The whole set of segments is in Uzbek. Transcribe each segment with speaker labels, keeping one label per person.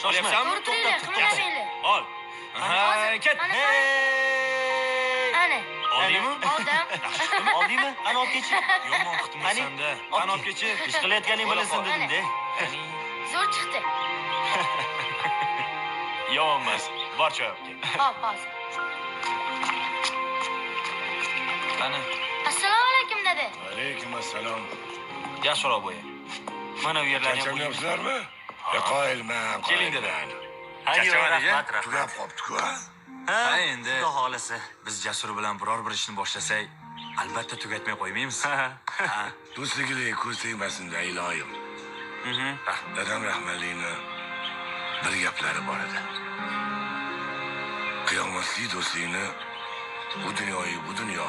Speaker 1: Shoshma.
Speaker 2: To'xtab tur.
Speaker 1: Ol. Ha, ket.
Speaker 2: Ana.
Speaker 1: Oldingmi?
Speaker 2: Oldim.
Speaker 3: Oldingmi? Ana olib ketchi.
Speaker 1: Yomon qutmasan-da. Qani olib ketchi.
Speaker 3: Ish qilayotganing bilasan dedim-da.
Speaker 2: Zo'r chiqdi.
Speaker 1: Yomon emas. Bor choy olib kel.
Speaker 2: Hop, hozir.
Speaker 1: Qani.
Speaker 2: Assalomu alaykum dada.
Speaker 4: Alaykum assalom.
Speaker 1: Yaxshiroq bo'ya.
Speaker 3: Mana bu yerlarni ham
Speaker 4: Charchamayapsizlarmi? Qoyilman,
Speaker 1: Keling dada.
Speaker 3: Ha, yo'q,
Speaker 1: Charchamading,
Speaker 3: rahmat, rahmat.
Speaker 4: Tugab qopti-ku, ha?
Speaker 3: Ha,
Speaker 1: endi.
Speaker 3: Xudo xolasa.
Speaker 1: Biz Jasur bilan biror bir ishni boshlasak, albatta tugatmay qo'ymaymiz.
Speaker 3: Ha.
Speaker 1: Ha.
Speaker 4: Do'stligiga ko'z tegmasin-da, iloyim. Dadam rahmatlikni bir gaplari bor edi. Qiyomatli do'stlikni bu dunyoyu bu dunyo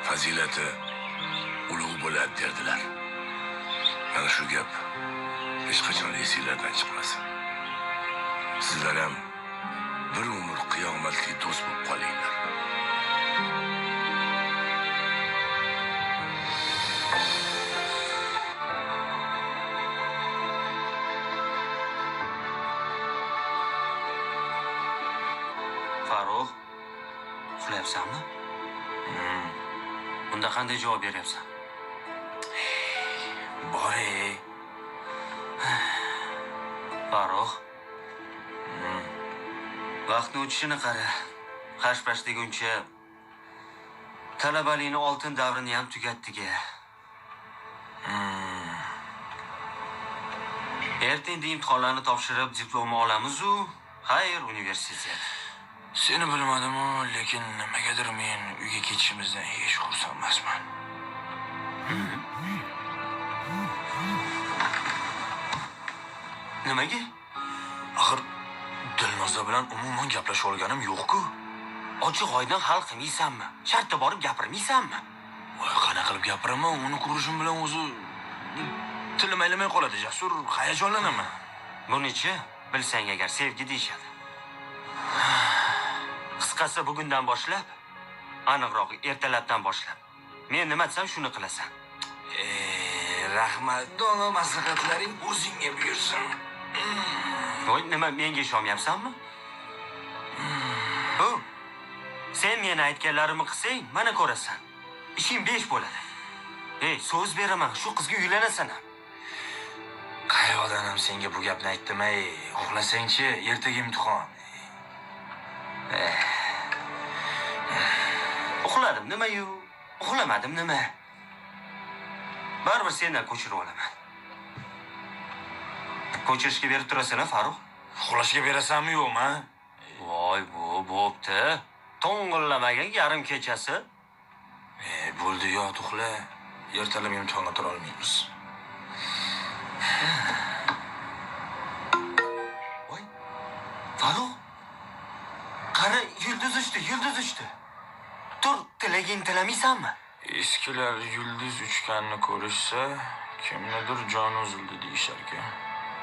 Speaker 4: fazilati ulug' bo'ladi derdilar. Mana shu gap hech qachon esinglardan chiqmasin. Sizlar ham bir umr qiyomatli do'st bo'lib qolinglar.
Speaker 3: Farruh, uxlayapsanmi? Unda qanday javob beryapsan?
Speaker 1: Bor-ey.
Speaker 3: Farruh. Vaqtni o'tishini qara. Hashpash deguncha talabalikni oltin davrini ham tugatdik-a. Erta endi imtihonlarni topshirib diplomni olamiz-u, xayr universitet.
Speaker 1: Seni bilmadim-u, lekin nimagadir men uyga ketishimizdan hech xursand emasman.
Speaker 3: Nimaga?
Speaker 1: Axir Dilnoza bilan umuman gaplasha olganim yo'q-ku.
Speaker 3: Ochiq oydin hal qilmaysanmi? Shartta borib gapirmaysanmi?
Speaker 1: Voy, qanaqa qilib gapiraman? Uni ko'rishim bilan o'zi tilim aylanmay qoladi, Jasur, hayajonlanaman.
Speaker 3: Bunichi bilsang agar sevgi deyishadi. Qisqasi bugundan boshlab, aniqrog'i ertalabdan boshlab. Men nima desam shuni qilasan.
Speaker 1: Rahmat, dono maslahatlaring o'zingga buyursin.
Speaker 3: Voy, nima menga ishonmayapsanmi? Ho, sen meni aytganlarimni qilsang, mana ko'rasan. Ishing 5 bo'ladi. Ey, so'z beraman, shu qizga uylanasan ham.
Speaker 1: Qayoqdan ham senga bu gapni aytdim, ey? Uxlasangchi, ertaga imtihon.
Speaker 3: Uxladim nima-yu, uxlamadim nima? Baribir sendan ko'chirib olaman. Ko'chirishga berib turasan-a, Farruh?
Speaker 1: Uxlashga berasanmi yo'qmi?
Speaker 3: Voy, bu bo'pti. To'ng'illamagan yarim kechasi.
Speaker 1: Bo'ldi, yot uxla. Ertalab imtihonga tura olmaymiz.
Speaker 3: Voy, Farruh. Qara, yulduz uchdi, yulduz uchdi. Tur, tilaging tilamaysanmi?
Speaker 1: Eskilar yulduz uchganini ko'rishsa, kimnidir joni uzildi deyisharkan.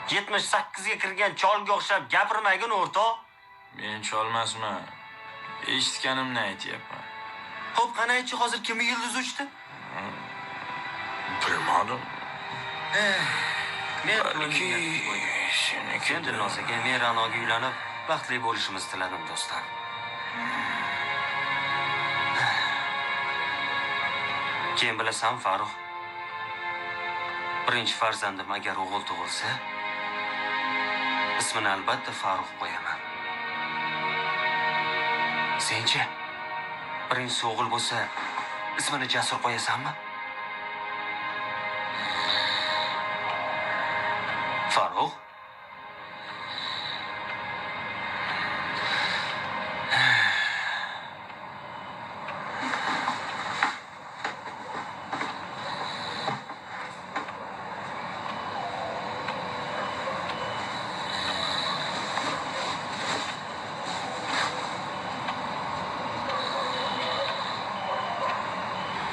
Speaker 3: 78 ga kirgan cholga o'xshab gapirmagin, o'rtoq.
Speaker 1: Men cholmasman. Eshitganimni aytyapman.
Speaker 3: Xo'p, qani aytchi, hozir kimni yulduz uchdi?
Speaker 1: Bilmadim.
Speaker 3: Men
Speaker 1: Balki seniki.
Speaker 3: Sen Dilnozaga, men Ra'noga uylanib, baxtli bo'lishimizni tiladim, do'stlar. Keyin bilasan, Farruh, birinchi farzandim agar o'g'il tug'ilsa, ismini albatta Farruh qo'yaman. Senchi, birinchisi o'g'il bo'lsa, ismini Jasur qo'yasanmi? Farruh?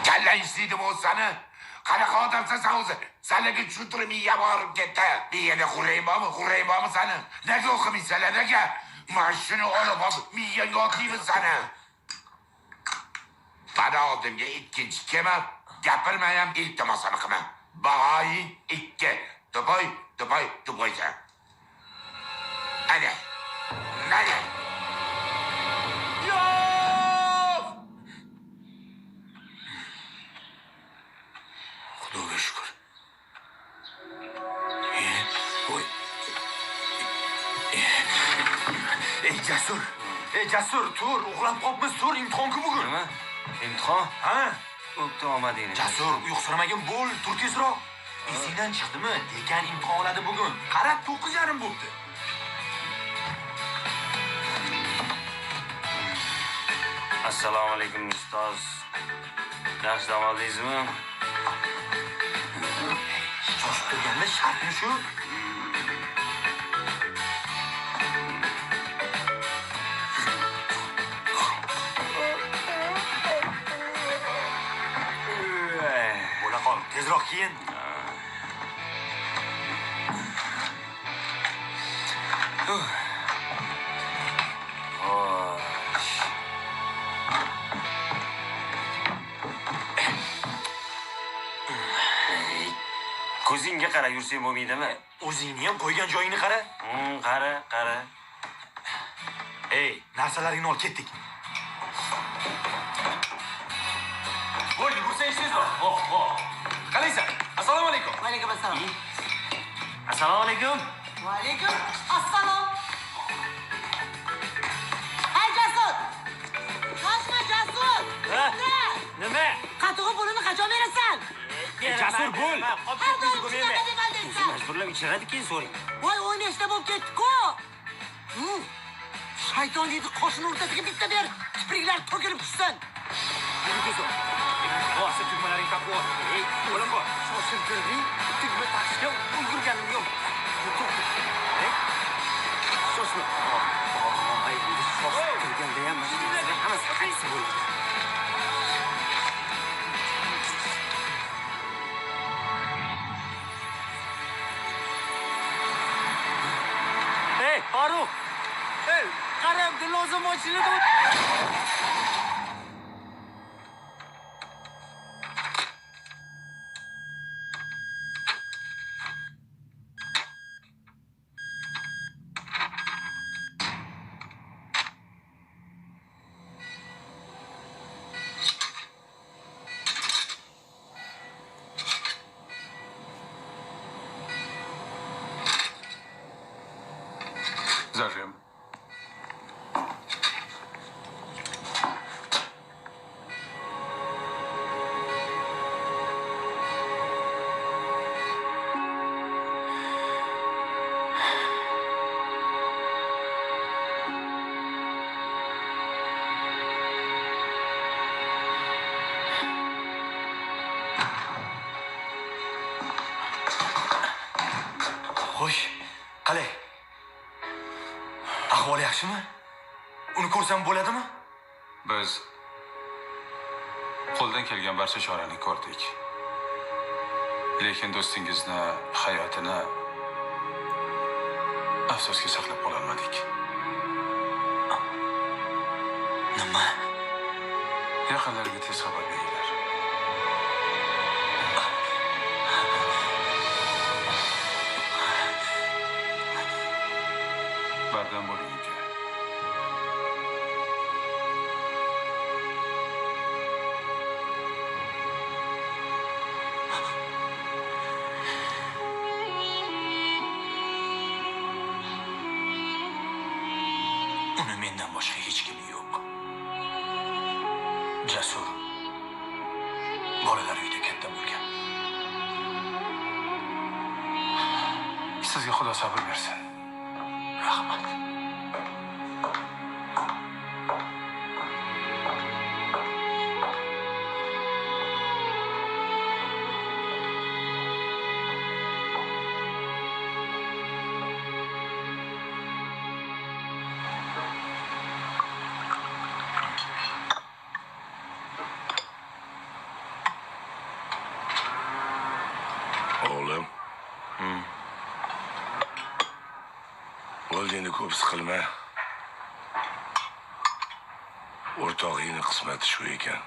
Speaker 4: Kallang ishlaydi bo'lsani. Qanaqa odamsan sen o'zi? Saniga tushuntirib miyam og'rib ketdi. Miyada xurrang bormi? Xurrang bormi sani? Nega o'qimaysanlar, nega? Mana shuni olib hozir miyangga otlaymiz sani. Mana oldimga ikkinchi kelma, gapirmayam, iltimosini qilma. Bahoying 2. Tupoy, tupoy, tupoysan. Ana
Speaker 1: Voy. Ey Jasur. Ey Jasur, tur, uxlab qolibmiz, tur, imtihon-ku bugun.
Speaker 3: Nima? Imtihon?
Speaker 1: Ha?
Speaker 3: O'pdi omadingni.
Speaker 1: Jasur, uyqusiramagan bo'l, tur tezroq. Esingdan chiqdimi? Dekan imtihon oladi bugun. Qara, 9:30 bo'pti.
Speaker 3: Assalomu alaykum ustoz. Yaxshi dam oldingizmi?
Speaker 1: Shoshib turganda shartmi shu? Bo'la qol, tezroq kiyin.
Speaker 3: Ko'zingga qara yursang bo'lmaydimi?
Speaker 1: O'zingni ham qo'ygan joyingni qara.
Speaker 3: Qara, qara.
Speaker 1: Ey, narsalaringni ol, ketdik. Bo'l, yursang tezroq. Oh, oh. Qalaysan? Assalomu alaykum.
Speaker 5: Va alaykum assalom.
Speaker 3: Assalomu alaykum.
Speaker 5: Va alaykum assalom. Ay Jasur! Shoshma Jasur!
Speaker 3: Nima?
Speaker 5: Qatig'i pulini qachon berasan?
Speaker 3: Jasur bo'l.
Speaker 5: Har doim shunaqa deb aldaysan.
Speaker 3: Majburlab ichiradi, keyin so'rang.
Speaker 5: Voy, 15 ta bo'lib ketdi-ku. Shayton deydi, qoshini o'rtasiga bitta ber, kipriklar to'kilib tushsin.
Speaker 1: Bosi tugmalaring taqib ol. Ey, o'lim bor.
Speaker 3: Shoshiltirding, tugma taqishga ulgurganim yo'q. Ey, shoshma. Ay, endi shoshib turganda ham mana hammasi qaysi bo'ladi. Ey, Farruh! Ey, qarab, Dilnoza mashinada
Speaker 6: Зажим.
Speaker 1: Xo'sh, qalay? Ahvoli yaxshimi? Uni ko'rsam bo'ladimi?
Speaker 6: Biz qo'ldan kelgan barcha chorani ko'rdik. Lekin do'stingizni hayotini afsuski saqlab qola olmadik.
Speaker 1: Nima?
Speaker 6: Yaqinlariga tez xabar beringlar. Bardam bo'ling uka.
Speaker 1: Uni mendan boshqa hech kimi yo'q. Jasur bolalar uyida katta bo'lgan.
Speaker 6: Sizga Xudo sabr bersin.
Speaker 1: Rahmat.
Speaker 4: O'g'lim. Bo'ldi endi, ko'p siqilma. O'rtog'ingni qismati shu ekan.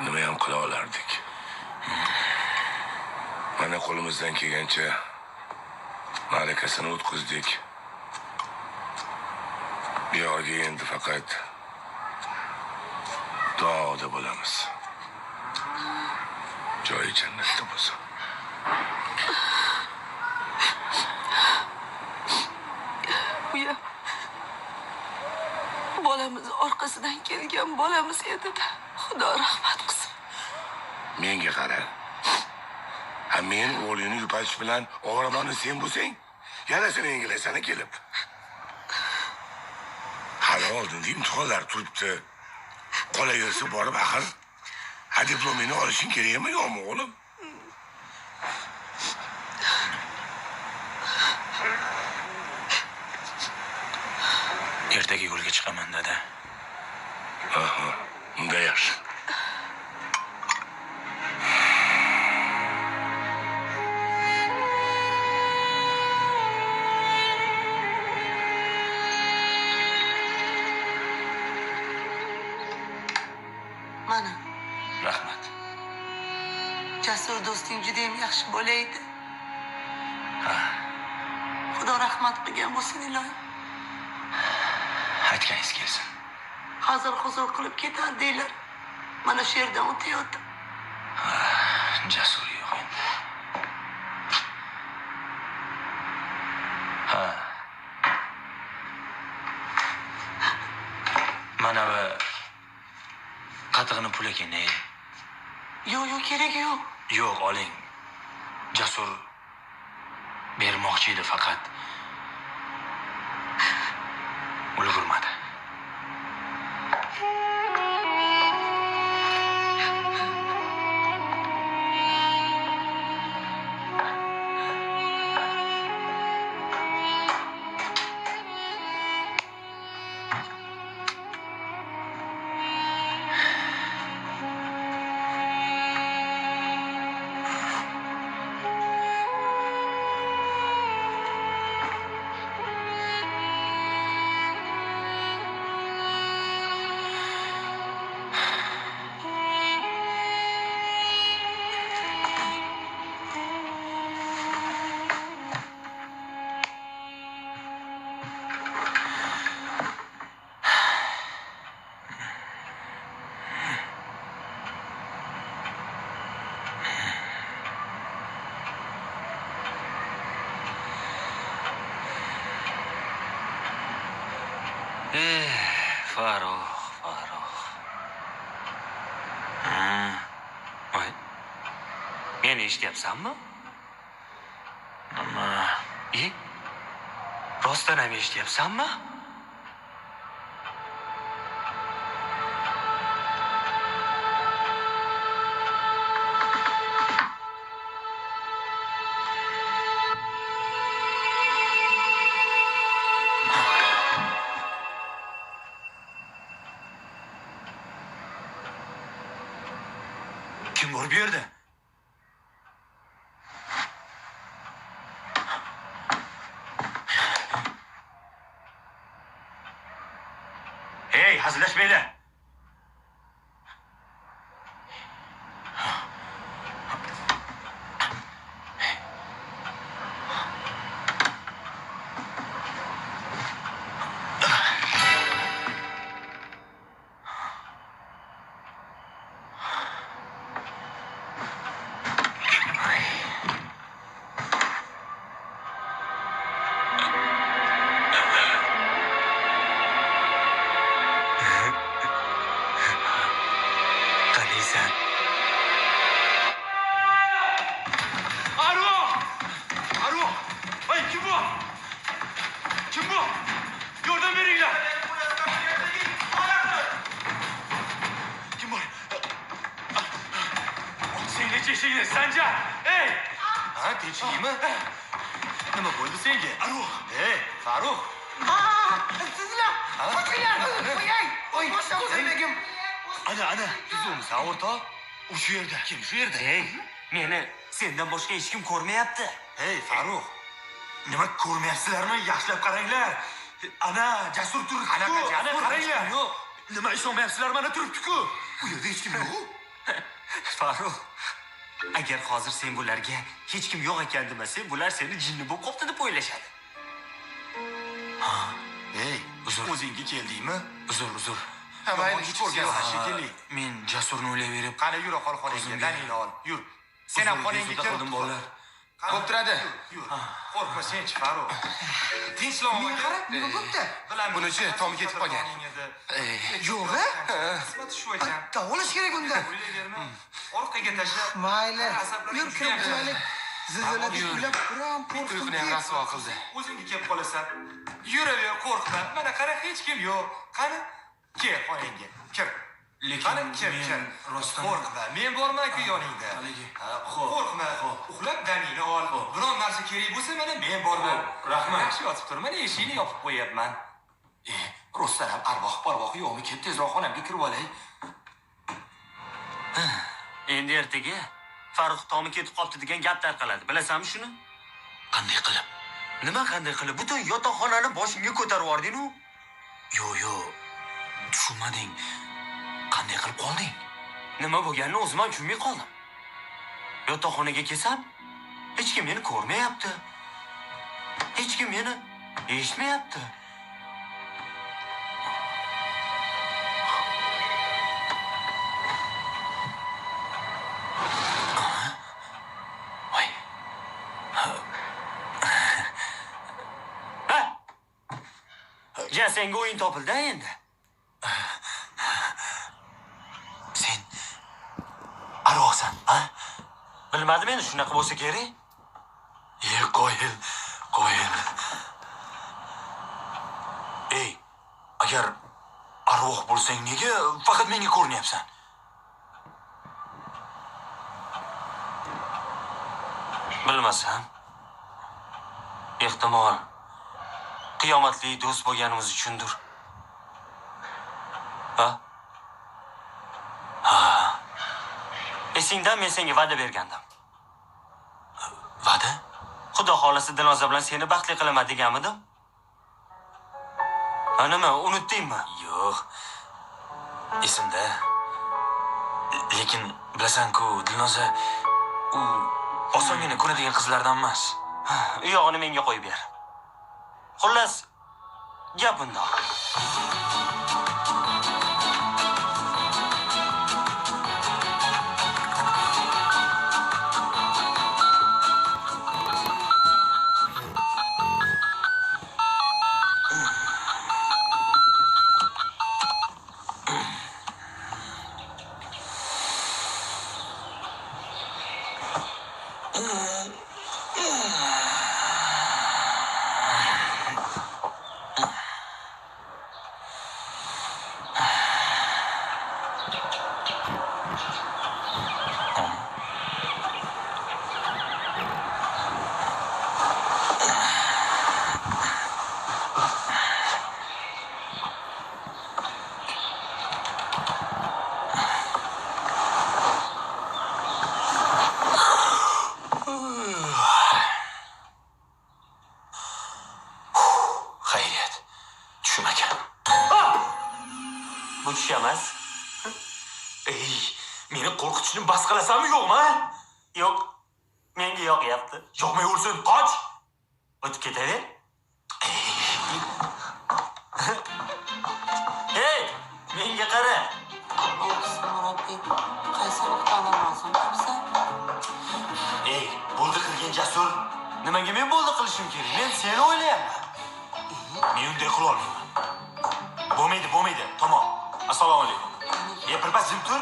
Speaker 4: Nima ham qila olardik? Mana qo'limizdan kelgancha ma'rakasini o'tkazdik. Bu yog'iga endi faqat duoda bo'lamiz. Joyi jannatda bo'lsin.
Speaker 7: orqasidan kelgan bolamiz edi-da. Xudo rahmat qilsin.
Speaker 4: Menga qara. Ha, men o'g'lingni yupatish bilan ovramoni sen bo'lsang, yana seni yengilasan kelib. Hali oldinda imtihonlar turibdi. Qolaversa borib axir ha diplomingni olishing kerakmi yo'qmi o'g'lim?
Speaker 1: Ertaga yo'lga chiqaman dada.
Speaker 4: Aha, unda yaxshi.
Speaker 7: Mana.
Speaker 1: Rahmat.
Speaker 7: Jasur do'sting juda ham yaxshi bola edi.
Speaker 1: Ha.
Speaker 7: Xudo rahmat qilgan bo'lsin iloyim.
Speaker 1: Aytganingiz kelsin.
Speaker 7: Hazır huzur qilib ketardinglar. Mana shu yerdan o'tayotib.
Speaker 1: Jasur yo'q endi. Ha. Mana bu qatig'ini pul ekan, ey.
Speaker 7: Yo'q, yo'q, keragi yo'q.
Speaker 1: Yo'q, oling. Jasur bermoqchi edi faqat. Ulgurmadi. Farruh, Farruh. Ha. Voy. Meni eshityapsanmi? Nima? Rostdan ham eshityapsanmi?
Speaker 8: Kim bor bu yerda? Hey, hazillashmanglar. Qalaysan? Arvoh! Arvoh! Voy, kim bu? Kim bu? Yordam beringlar! Kim bor? Ochsanglar eshikni, Sanjar! Ey!
Speaker 1: Ha, tinchlikmi? Nima bo'ldi senga?
Speaker 8: Arvoh!
Speaker 1: Ey, Farruh!
Speaker 5: Sizlar! Qochinglar! Voy, ko'zimdagim.
Speaker 8: Ana, ana, tuzukmisan o'rtoq? U shu yerda.
Speaker 1: Kim shu yerda?
Speaker 3: Ey, meni sendan boshqa hech kim ko'rmayapti.
Speaker 1: Ey, Farruh!
Speaker 8: Nima ko'rmayapsizlarmi? Yaxshilab qaranglar. Ana, Jasur turibdi-ku. Ana, qaranglar.
Speaker 1: Yo'q.
Speaker 8: Nima ishonmayapsizlar? Mana turibdi-ku. U yerda hech kim yo'q.
Speaker 3: Farruh, agar hozir sen bularga hech kim yo'q ekan demasang, bular seni jinni bo'lib qopti deb o'ylashadi.
Speaker 1: Ey,
Speaker 8: Uzr.
Speaker 1: o'zingga keldingmi?
Speaker 8: Uzr, uzr.
Speaker 1: Ha, mayli, hech ko'rgansan shekilli.
Speaker 8: Men Jasurni o'ylayverib,
Speaker 1: Qani yur, qol xonangga,
Speaker 8: O'zimga-
Speaker 1: daningni ol. Yur. Sen ham xonangga
Speaker 8: bezovta
Speaker 1: kir.
Speaker 8: qildim bolalar.
Speaker 9: Bo'lib turadi.
Speaker 8: Qo'rqma sen-chi, Farruh. Tinchlik.
Speaker 9: Menga qara, nima bo'pti? Buni-chi, tomi ketib qolgan.
Speaker 5: Yo'q-a?
Speaker 8: Qismati shu ekan.
Speaker 5: Davolash kerak unda.
Speaker 8: O'ylayverma. Orqaga tashlab.
Speaker 5: Mayli. Yur kirib qo'yaylik. Zilzila deb uylab biron
Speaker 9: Uyquni ham
Speaker 5: qo'rqdim.
Speaker 9: rasvo qildi.
Speaker 8: O'zingga kelib qolasan. Yuraver, qo'rqma. Mana qara, hech kim yo'q. Qani, kel xonangga. Kir.
Speaker 1: Lekin
Speaker 8: Qani, kir,
Speaker 1: men
Speaker 8: kir.
Speaker 1: rostdan-
Speaker 8: Qo'rqma. Men borman-ku yoningda.
Speaker 1: Haligi.
Speaker 8: Xo'p. Qo'rqma. Uxlab damingni ol. Biron narsa kerak bo'lsa, mana men borman.
Speaker 1: Rahmat.
Speaker 8: Yaxshi yotib tur. Mana eshikni yopib qo'yapman. Rostdan ham arvoh parvoh yo'qmi? Kel, tezroq xonamga kirib olay.
Speaker 3: Endi ertaga Farruh tomi ketib qolibdi degan gap tarqaladi. Bilasanmi shuni?
Speaker 1: Qanday qilib?
Speaker 3: Nima qanday qilib? Butun yotoqxonani boshingga ko'tarib yubording-u.
Speaker 1: Yo'q, yo'q. Tushunmading. Qanday qilib qolding?
Speaker 3: Nima bo'lganini o'zim ham tushunmay qoldim. Yotoqxonaga kelsam, hech kim meni ko'rmayapti. Hech kim meni eshitmayapti.
Speaker 1: Voy.
Speaker 3: Ha? Ja, senga o'yin topildi endi.
Speaker 1: Sen arvohsan, ha?
Speaker 3: Bilmadim endi shunaqa bo'lsa kerak.
Speaker 1: Ye, qoyil, qoyil. Ey, agar arvoh bo'lsang nega faqat menga ko'rinyapsan?
Speaker 3: Bilmasam. Ehtimol qiyomatli do'st bo'lganimiz uchundir. Ha? Ha. Esingda men senga va'da bergandim.
Speaker 1: Va'da?
Speaker 3: Xudo xolasa Dilnoza bilan seni baxtli qilaman deganmidim? Ha, nima, unutdingmi?
Speaker 1: Yo'q. Esimda. Lekin bilasan-ku, Dilnoza u osongina ko'nadigan qizlardan emas.
Speaker 3: U yog'ini menga qo'yib ber. Xullas, gap bundoq.
Speaker 1: Xayriyat. Tushum ekan.
Speaker 3: Bu tush emas.
Speaker 1: Ey, meni qo'rqitishni bas qilasanmi yo'qmi?
Speaker 3: Yo'q. Menga yoqyapti.
Speaker 1: Yoqmay o'lsin, qoch.
Speaker 3: O'tib ketaver. Hey, menga qara.
Speaker 7: Murabbiy, qaysi nuqtani lozim topsa?
Speaker 1: Ey, bo'ldi qilgan Jasur.
Speaker 3: Nimaga men bo'ldi qilishim kerak? Men seni o'ylayapman.
Speaker 1: Men unday qila olmayman. Bo'lmaydi, bo'lmaydi. Tamom. Assalomu alaykum. Ya birpas jim tur.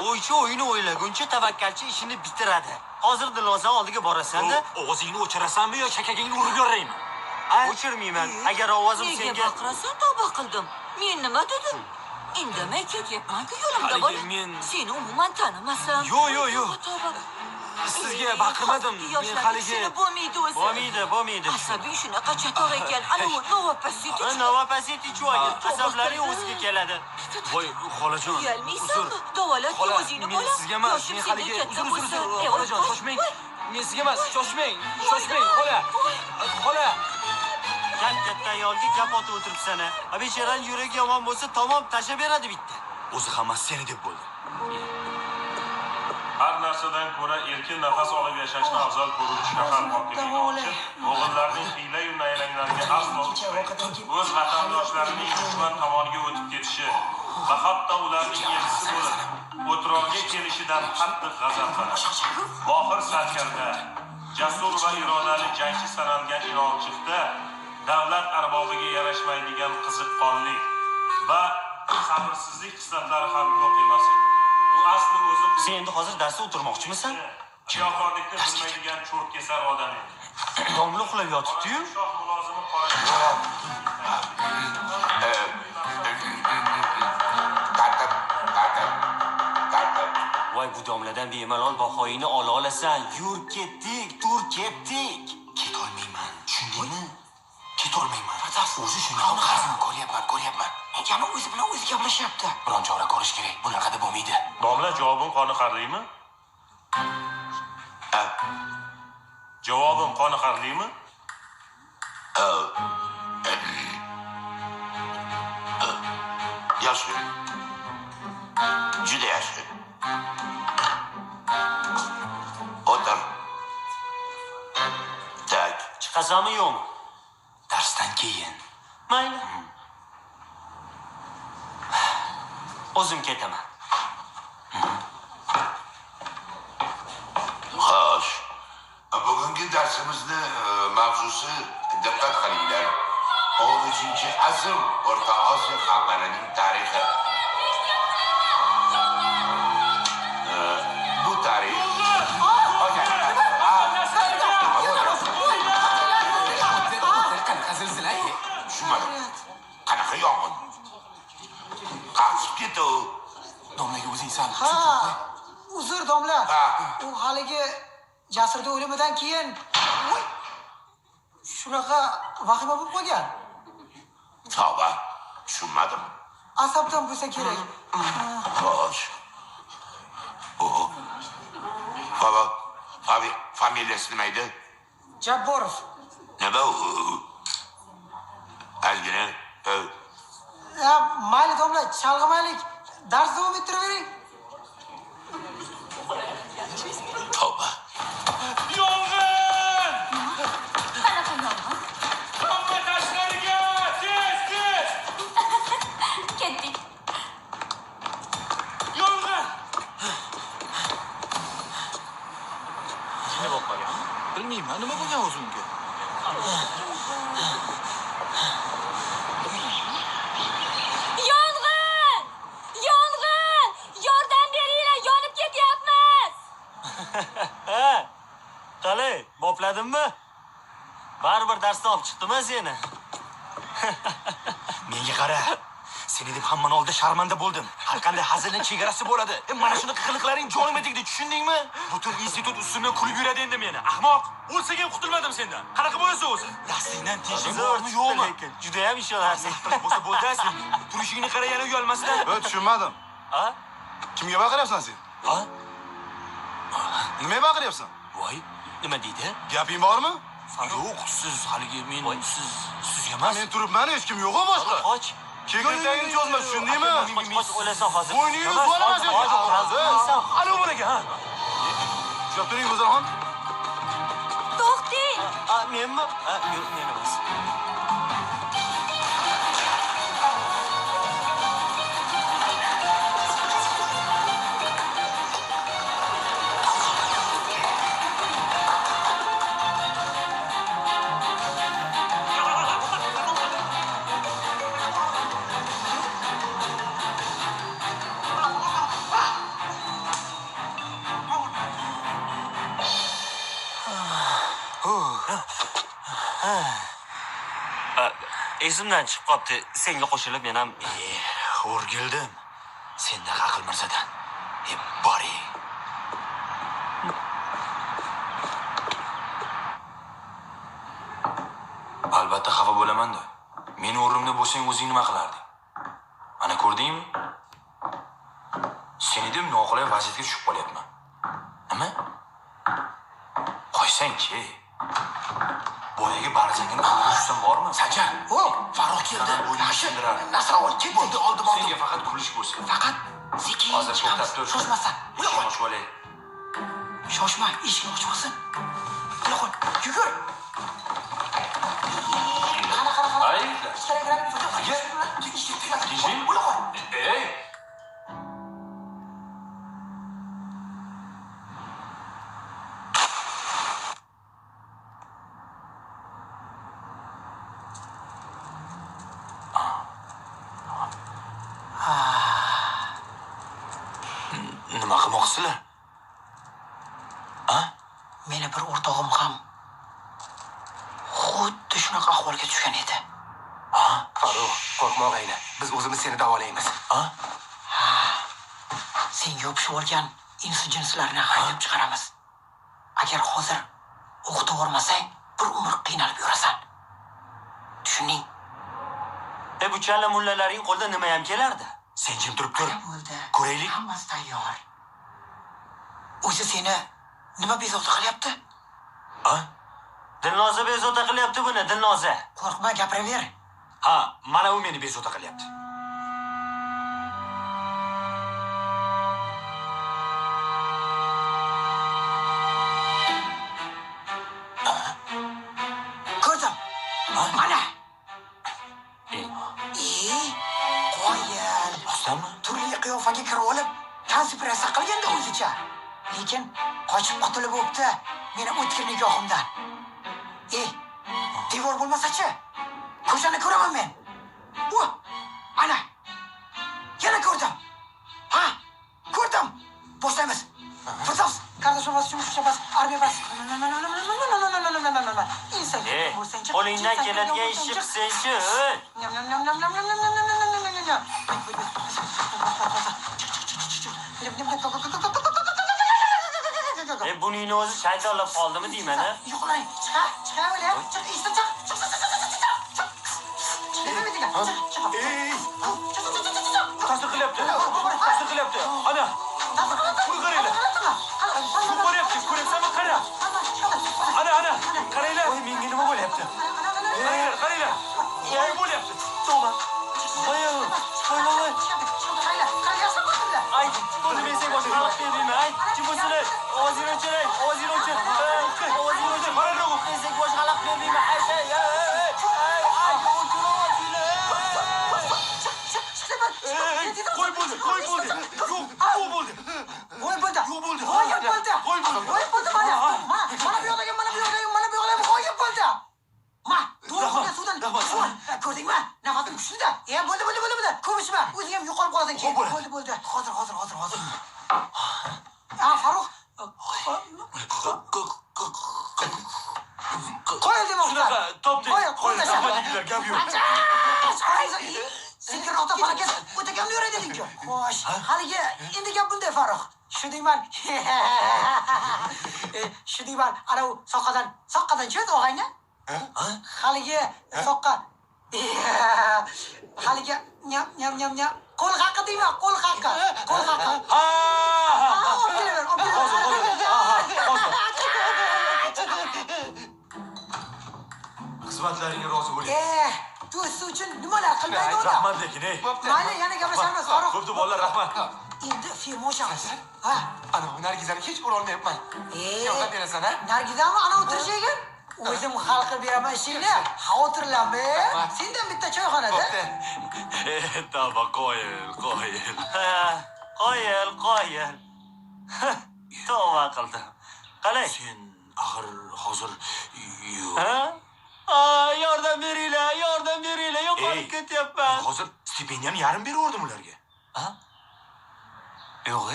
Speaker 3: O'ychi o'yini o'ylaguncha tavakkalchi ishini bitiradi. Hozir Dilnoza oldiga borasan-da,
Speaker 1: Og'zingni o'chirasanmi yo chakagingni urib yoraymi?
Speaker 3: O'chirmayman. Agar ovozim
Speaker 10: Nega
Speaker 3: senga
Speaker 10: baqirasan, tavba qildim. Men nima dedim? Indamay ketyapman-ku yo'limda
Speaker 1: Haligi
Speaker 10: bola.
Speaker 1: men-
Speaker 10: Seni umuman tanimasam.
Speaker 1: Yo'q, yo'q, yo'q.
Speaker 10: Tavba.
Speaker 1: Sizga baqirmadim. Men
Speaker 10: Yoshlarga
Speaker 1: haligi
Speaker 10: tushunib bo'lmaydi o'zi.
Speaker 3: Bo'lmaydi, bo'lmaydi.
Speaker 10: Asabiy shunaqa chatoq ekan. Ana u novopasiti.
Speaker 3: Novopasiti chuvaga asablaring o'ziga keladi.
Speaker 1: Voy, xolajon.
Speaker 10: Uyalmaysanmi? Davolat
Speaker 1: Xola,
Speaker 10: o'zingni
Speaker 1: men
Speaker 10: bola.
Speaker 1: sizga emas,
Speaker 10: Yoshim
Speaker 1: men
Speaker 10: sendan
Speaker 1: haligi
Speaker 10: katta
Speaker 1: uzr, uzr,
Speaker 10: bo'lsa.
Speaker 1: uzr,
Speaker 10: E,
Speaker 1: xolajon,
Speaker 10: voy,
Speaker 1: shoshmang.
Speaker 10: voy.
Speaker 1: Men sizga emas, shoshmang, shoshmang, xola. Xola.
Speaker 3: Katta ayolga gap otib o'tiribsan a. A bechorani yuragi yomon bo'lsa, tamom tashlab beradi bitta.
Speaker 1: O'zi hammasi seni deb bo'ldi.
Speaker 11: Har narsadan ko'ra erkin nafas olib yashashni afzal ko'ruvchi shahar hokimi mo'g'ullarning hiyla-yu nayranglariga aslo uchmay, o'z vatandoshlarining dushman tomoniga o'tib ketishi va hatto ularning elchisi bo'lib O'trorga kelishidan qattiq g'azablanadi. Mohir sarkarda, jasur va irodali jangchi sanalgan Inolchiqda davlat arbobiga yarashmaydigan qiziqqonlik va sabrsizlik xislatlari ham yo'q emas edi. U asli o'zi...
Speaker 3: Sen endi hozir darsda o'tirmoqchimisan?
Speaker 11: Riyokorlikni bilmaydigan cho'rtkesar odam edi.
Speaker 3: Domla uxlab yotibdi-yu.
Speaker 11: Shoh mulozimi qora
Speaker 3: Voy, bu domladan bemalol bahoyini ola olasan. Yur ketdik, tur ketdik.
Speaker 1: Ketolmayman, tushundingmi? Ketolmayman. O'zi shunaqa.
Speaker 9: Ko'ryapman, ko'ryapman.
Speaker 5: Yana o'zi bilan o'zi gaplashyapti.
Speaker 1: Biron chora ko'rish kerak. Bunaqada bo'lmaydi.
Speaker 11: Domla, javobim qoniqarlimi? Javobim qoniqarlimi?
Speaker 4: Yaxshi. Juda yaxshi. O'tir. Tak.
Speaker 3: Chiqasanmi yo'qmi?
Speaker 1: Darsdan keyin.
Speaker 3: Mayli. O'zim ketaman.
Speaker 4: Xo'sh. Bugungi darsimizni mavzusi diqqat qilinglar. 13-asr O'rta Osiyo xalqlarining tarixi. Bu tarix.
Speaker 9: Qanaqa zilzila?
Speaker 4: Tushunmadim. Qanaqa yong'in? Qachib ketdi u.
Speaker 9: Domlaga o'zing sal.
Speaker 5: Ha, uzr domla. U haligi Jasurda o'limidan keyin shunaqa vahima bo'lib qolgan.
Speaker 4: Tavba, tushunmadim.
Speaker 5: Asabdan bo'lsa kerak.
Speaker 4: Xo'sh. Familiyasi nima edi?
Speaker 5: Jabborov.
Speaker 4: Nima u? Ozgina.
Speaker 5: Ya, mayli domla, chalg'imaylik. Dars davom ettiravering.
Speaker 4: Tavba.
Speaker 8: Yong'in!
Speaker 2: Qanaqa yong'in?
Speaker 8: Hamma tashqariga! Tez, tez!
Speaker 2: Ketdik.
Speaker 8: Yong'in!
Speaker 1: Jinni bo'lib qolganmi? Bilmayman, nima bo'lgan o'zi unga?
Speaker 2: Yong'in! Yong'in! Yordam beringlar, yonib ketyapmiz.
Speaker 3: Qalay, bopladimmi? Baribir darsdan olib chiqdim-a seni.
Speaker 1: Menga qara. Seni deb hammani oldida sharmanda bo'ldim. Har qanday hazilning chegarasi bo'ladi. Mana shunaqa qiliqlaring jonimga tegdi, tushundingmi? Butun institut ustimdan kulib yuradi endi meni. Ahmoq, o'lsang ham qutulmadim sendan. Qanaqa bo'lasan o'zi? Darslikdan tinchlik bormi, yo'qmi?
Speaker 3: Lekin juda ham ishonarli.
Speaker 1: Bo'lsa bo'ldi, sen turishingni qara, yana uyalmasdan.
Speaker 6: Tushunmadim.
Speaker 3: Ha?
Speaker 6: Kimga baqiryapsan sen?
Speaker 1: Ha?
Speaker 6: Nimaga baqiryapsan?
Speaker 1: Voy, nima deydi?
Speaker 6: Gaping bormi?
Speaker 1: Yo'q, siz haligi men siz sizga emas.
Speaker 6: Men turibman, hech kim yo'q-ku boshqa.
Speaker 3: Qoch.
Speaker 6: Kekirtagini cho'zma, tushundingmi?
Speaker 3: Qoch, o'lasan hozir.
Speaker 6: Bo'yningni uzib olaman sen.
Speaker 1: Alo bo'laga, ha.
Speaker 6: Ushlab turing, Go'zalxon.
Speaker 2: To'xting.
Speaker 3: Menmi? Yo'q, men emas. Esimdan chiqib qopti. Senga qo'shilib men ham
Speaker 1: o'rgildim. Sendaqa aql mirzadan. Boring. Albatta xafa bo'laman-da. Meni o'rnimda bo'lsang o'zing nima qilarding? Mana ko'rdingmi? Seni deb noqulay vaziyatga tushib qolyapman. Nima? Qo'ysang-chi. Boyagi barzangini qo'lga tushsam bormi?
Speaker 9: Sanjar,
Speaker 5: o,
Speaker 9: Farruh keldi.
Speaker 5: Nasravon ketdi.
Speaker 9: Bo'ldi, oldim, oldim.
Speaker 1: Senga faqat kulish bo'lsin.
Speaker 5: Faqat sekin
Speaker 1: hozir to'xtab tur.
Speaker 5: Shoshmasan.
Speaker 1: Eshikni ochib olay.
Speaker 5: Shoshma, eshikni ochmasin. Qo'y, yugur. Qara, qara, qara.
Speaker 1: Ay,
Speaker 5: ichkariga kirib.
Speaker 1: Ey! qilyapsizlar? A?
Speaker 5: Meni bir o'rtog'im ham xuddi shunaqa ahvolga tushgan edi.
Speaker 1: Ha?
Speaker 9: Farruh, qo'rqma og'ayni. Biz o'zimiz seni davolaymiz.
Speaker 1: Ha?
Speaker 5: Ha. Senga yopishib olgan insu jinslarni haydab chiqaramiz. Agar hozir o'qitib yubormasang, bir umr qiynalib yurasan. Tushunding?
Speaker 3: Bu challa mullalaring qo'lida nima ham kelardi?
Speaker 1: Sen jim turib tur.
Speaker 5: Bo'ldi.
Speaker 1: Ko'raylik.
Speaker 5: Hammasi tayyor. O'zi seni nima bezovta qilyapti?
Speaker 1: A?
Speaker 3: Dilnoza bezovta qilyapti buni, Dilnoza.
Speaker 5: Qo'rqma, gapiraver.
Speaker 1: Ha, mana u meni bezovta qilyapti.
Speaker 5: Ko'rdim. Mana. Qoyil.
Speaker 1: Rostdanmi?
Speaker 5: Turli qiyofaga kirib olib, konspiratsiya qilganda o'zicha. Lekin qochib qutulib o'pti meni o'tkir nigohimdan. Devor bo'lmasa-chi? Ko'chani ko'raman men. U, ana. Yana ko'rdim. Ha, ko'rdim. Boshlaymiz. Firdavs, qardosh bas, armiya bas.
Speaker 3: Qo'lingdan keladigan ishni qilsang-chi. Buning o'zi shaytonlab qoldimi deyman-a?
Speaker 5: Yo'qlang, chiqa, chiqa o'ylab, chiq, eshitib chiq, chiq, chiq, chiq, chiq, chiq.
Speaker 1: Ey! Ta'sir qilyapti. Ta'sir qilyapti. Ana. Buni qaranglar. Bu ko'ryapti, ko'ryapsanmi? Qara. Ana, ana, qaranglar.
Speaker 3: Voy, menga nima bo'lyapti?
Speaker 1: Qaranglar, qaranglar. Voy bo'lyapti.
Speaker 3: Tavba. Voy, voy, voy. Ay, ko'zi men senga boshqa xalaq bermayman. Ay, jim bo'lsinlar. Ovozingni o'chir, ovozingni o'chir. Ovozingni o'chir. Men senga boshqa xalaq bermayman. Ay, ay, ay, ay, ay, o'chir ovozingni.
Speaker 1: Qo'y bo'ldi, qo'y bo'ldi. Yo'q, yo'q bo'ldi.
Speaker 5: Qo'y bo'ldi.
Speaker 1: Yo'q bo'ldi.
Speaker 5: Qo'y bo'ldi.
Speaker 1: Qo'y bo'ldi.
Speaker 5: Qo'y bo'ldi mana. Mana, mana bu yoqdagi, mana bu yoqdagi, mana bu yoqdagi qo'y bo'ldi. Ma, to'g'ri suvdan. Ko'rdingmi? Nafasim kuchli-da. Bo'ldi, bo'ldi, bo'ldi, bo'ldi. Ko'p ichma. O'zing ham yo'qolib qolasan keyin. Bo'ldi, bo'ldi. Hozir, hozir, hozir, hozir. Ha, Farruh. Qo'y demoqchi.
Speaker 1: Shunaqa topdik.
Speaker 5: Qo'y, qo'y tashlab.
Speaker 1: Gap yo'q.
Speaker 5: Sekinroqda falokat o'tagamni yuray deding-ku. Xo'sh, haligi endi gap bunday Farruh. Shu deyman. Shu deyman, ana u soqqadan, soqqadan cho'z og'ayni. Haligi soqqa. Haligi nyam nyam nyam nyam. Qo'l haqqi deyman, qo'l haqqi. Qo'l haqqi.
Speaker 1: Ha!
Speaker 5: Olib kelaver, olib kelaver.
Speaker 1: Xizmatlaringga rozi bo'ling.
Speaker 5: Do'sti uchun nimalar qilmaydi odam?
Speaker 1: Rahmat lekin, ey.
Speaker 5: Mayli, yana gaplashamiz, Farruh.
Speaker 1: Bo'pti bolalar, rahmat.
Speaker 5: Endi firma ochamiz. Ha?
Speaker 9: Ana, Nargizani hech ura olmayapman. Yordam berasan, ha?
Speaker 5: Nargizami ana o'tirishgan? O'zim hal qilib beraman ishingni. Xavotirlanma. Sendan bitta choyxonada.
Speaker 9: Bo'pti.
Speaker 1: Tavba, qoyil, qoyil.
Speaker 3: Qoyil, qoyil. Tavba qildim. Qalay?
Speaker 1: Sen axir hozir
Speaker 3: Ha? Yordam beringlar, yordam beringlar, yo'qolib ketyapman.
Speaker 1: Hozir stipendiyani yarim beraverdim ularga.
Speaker 3: Ha? Yo'q,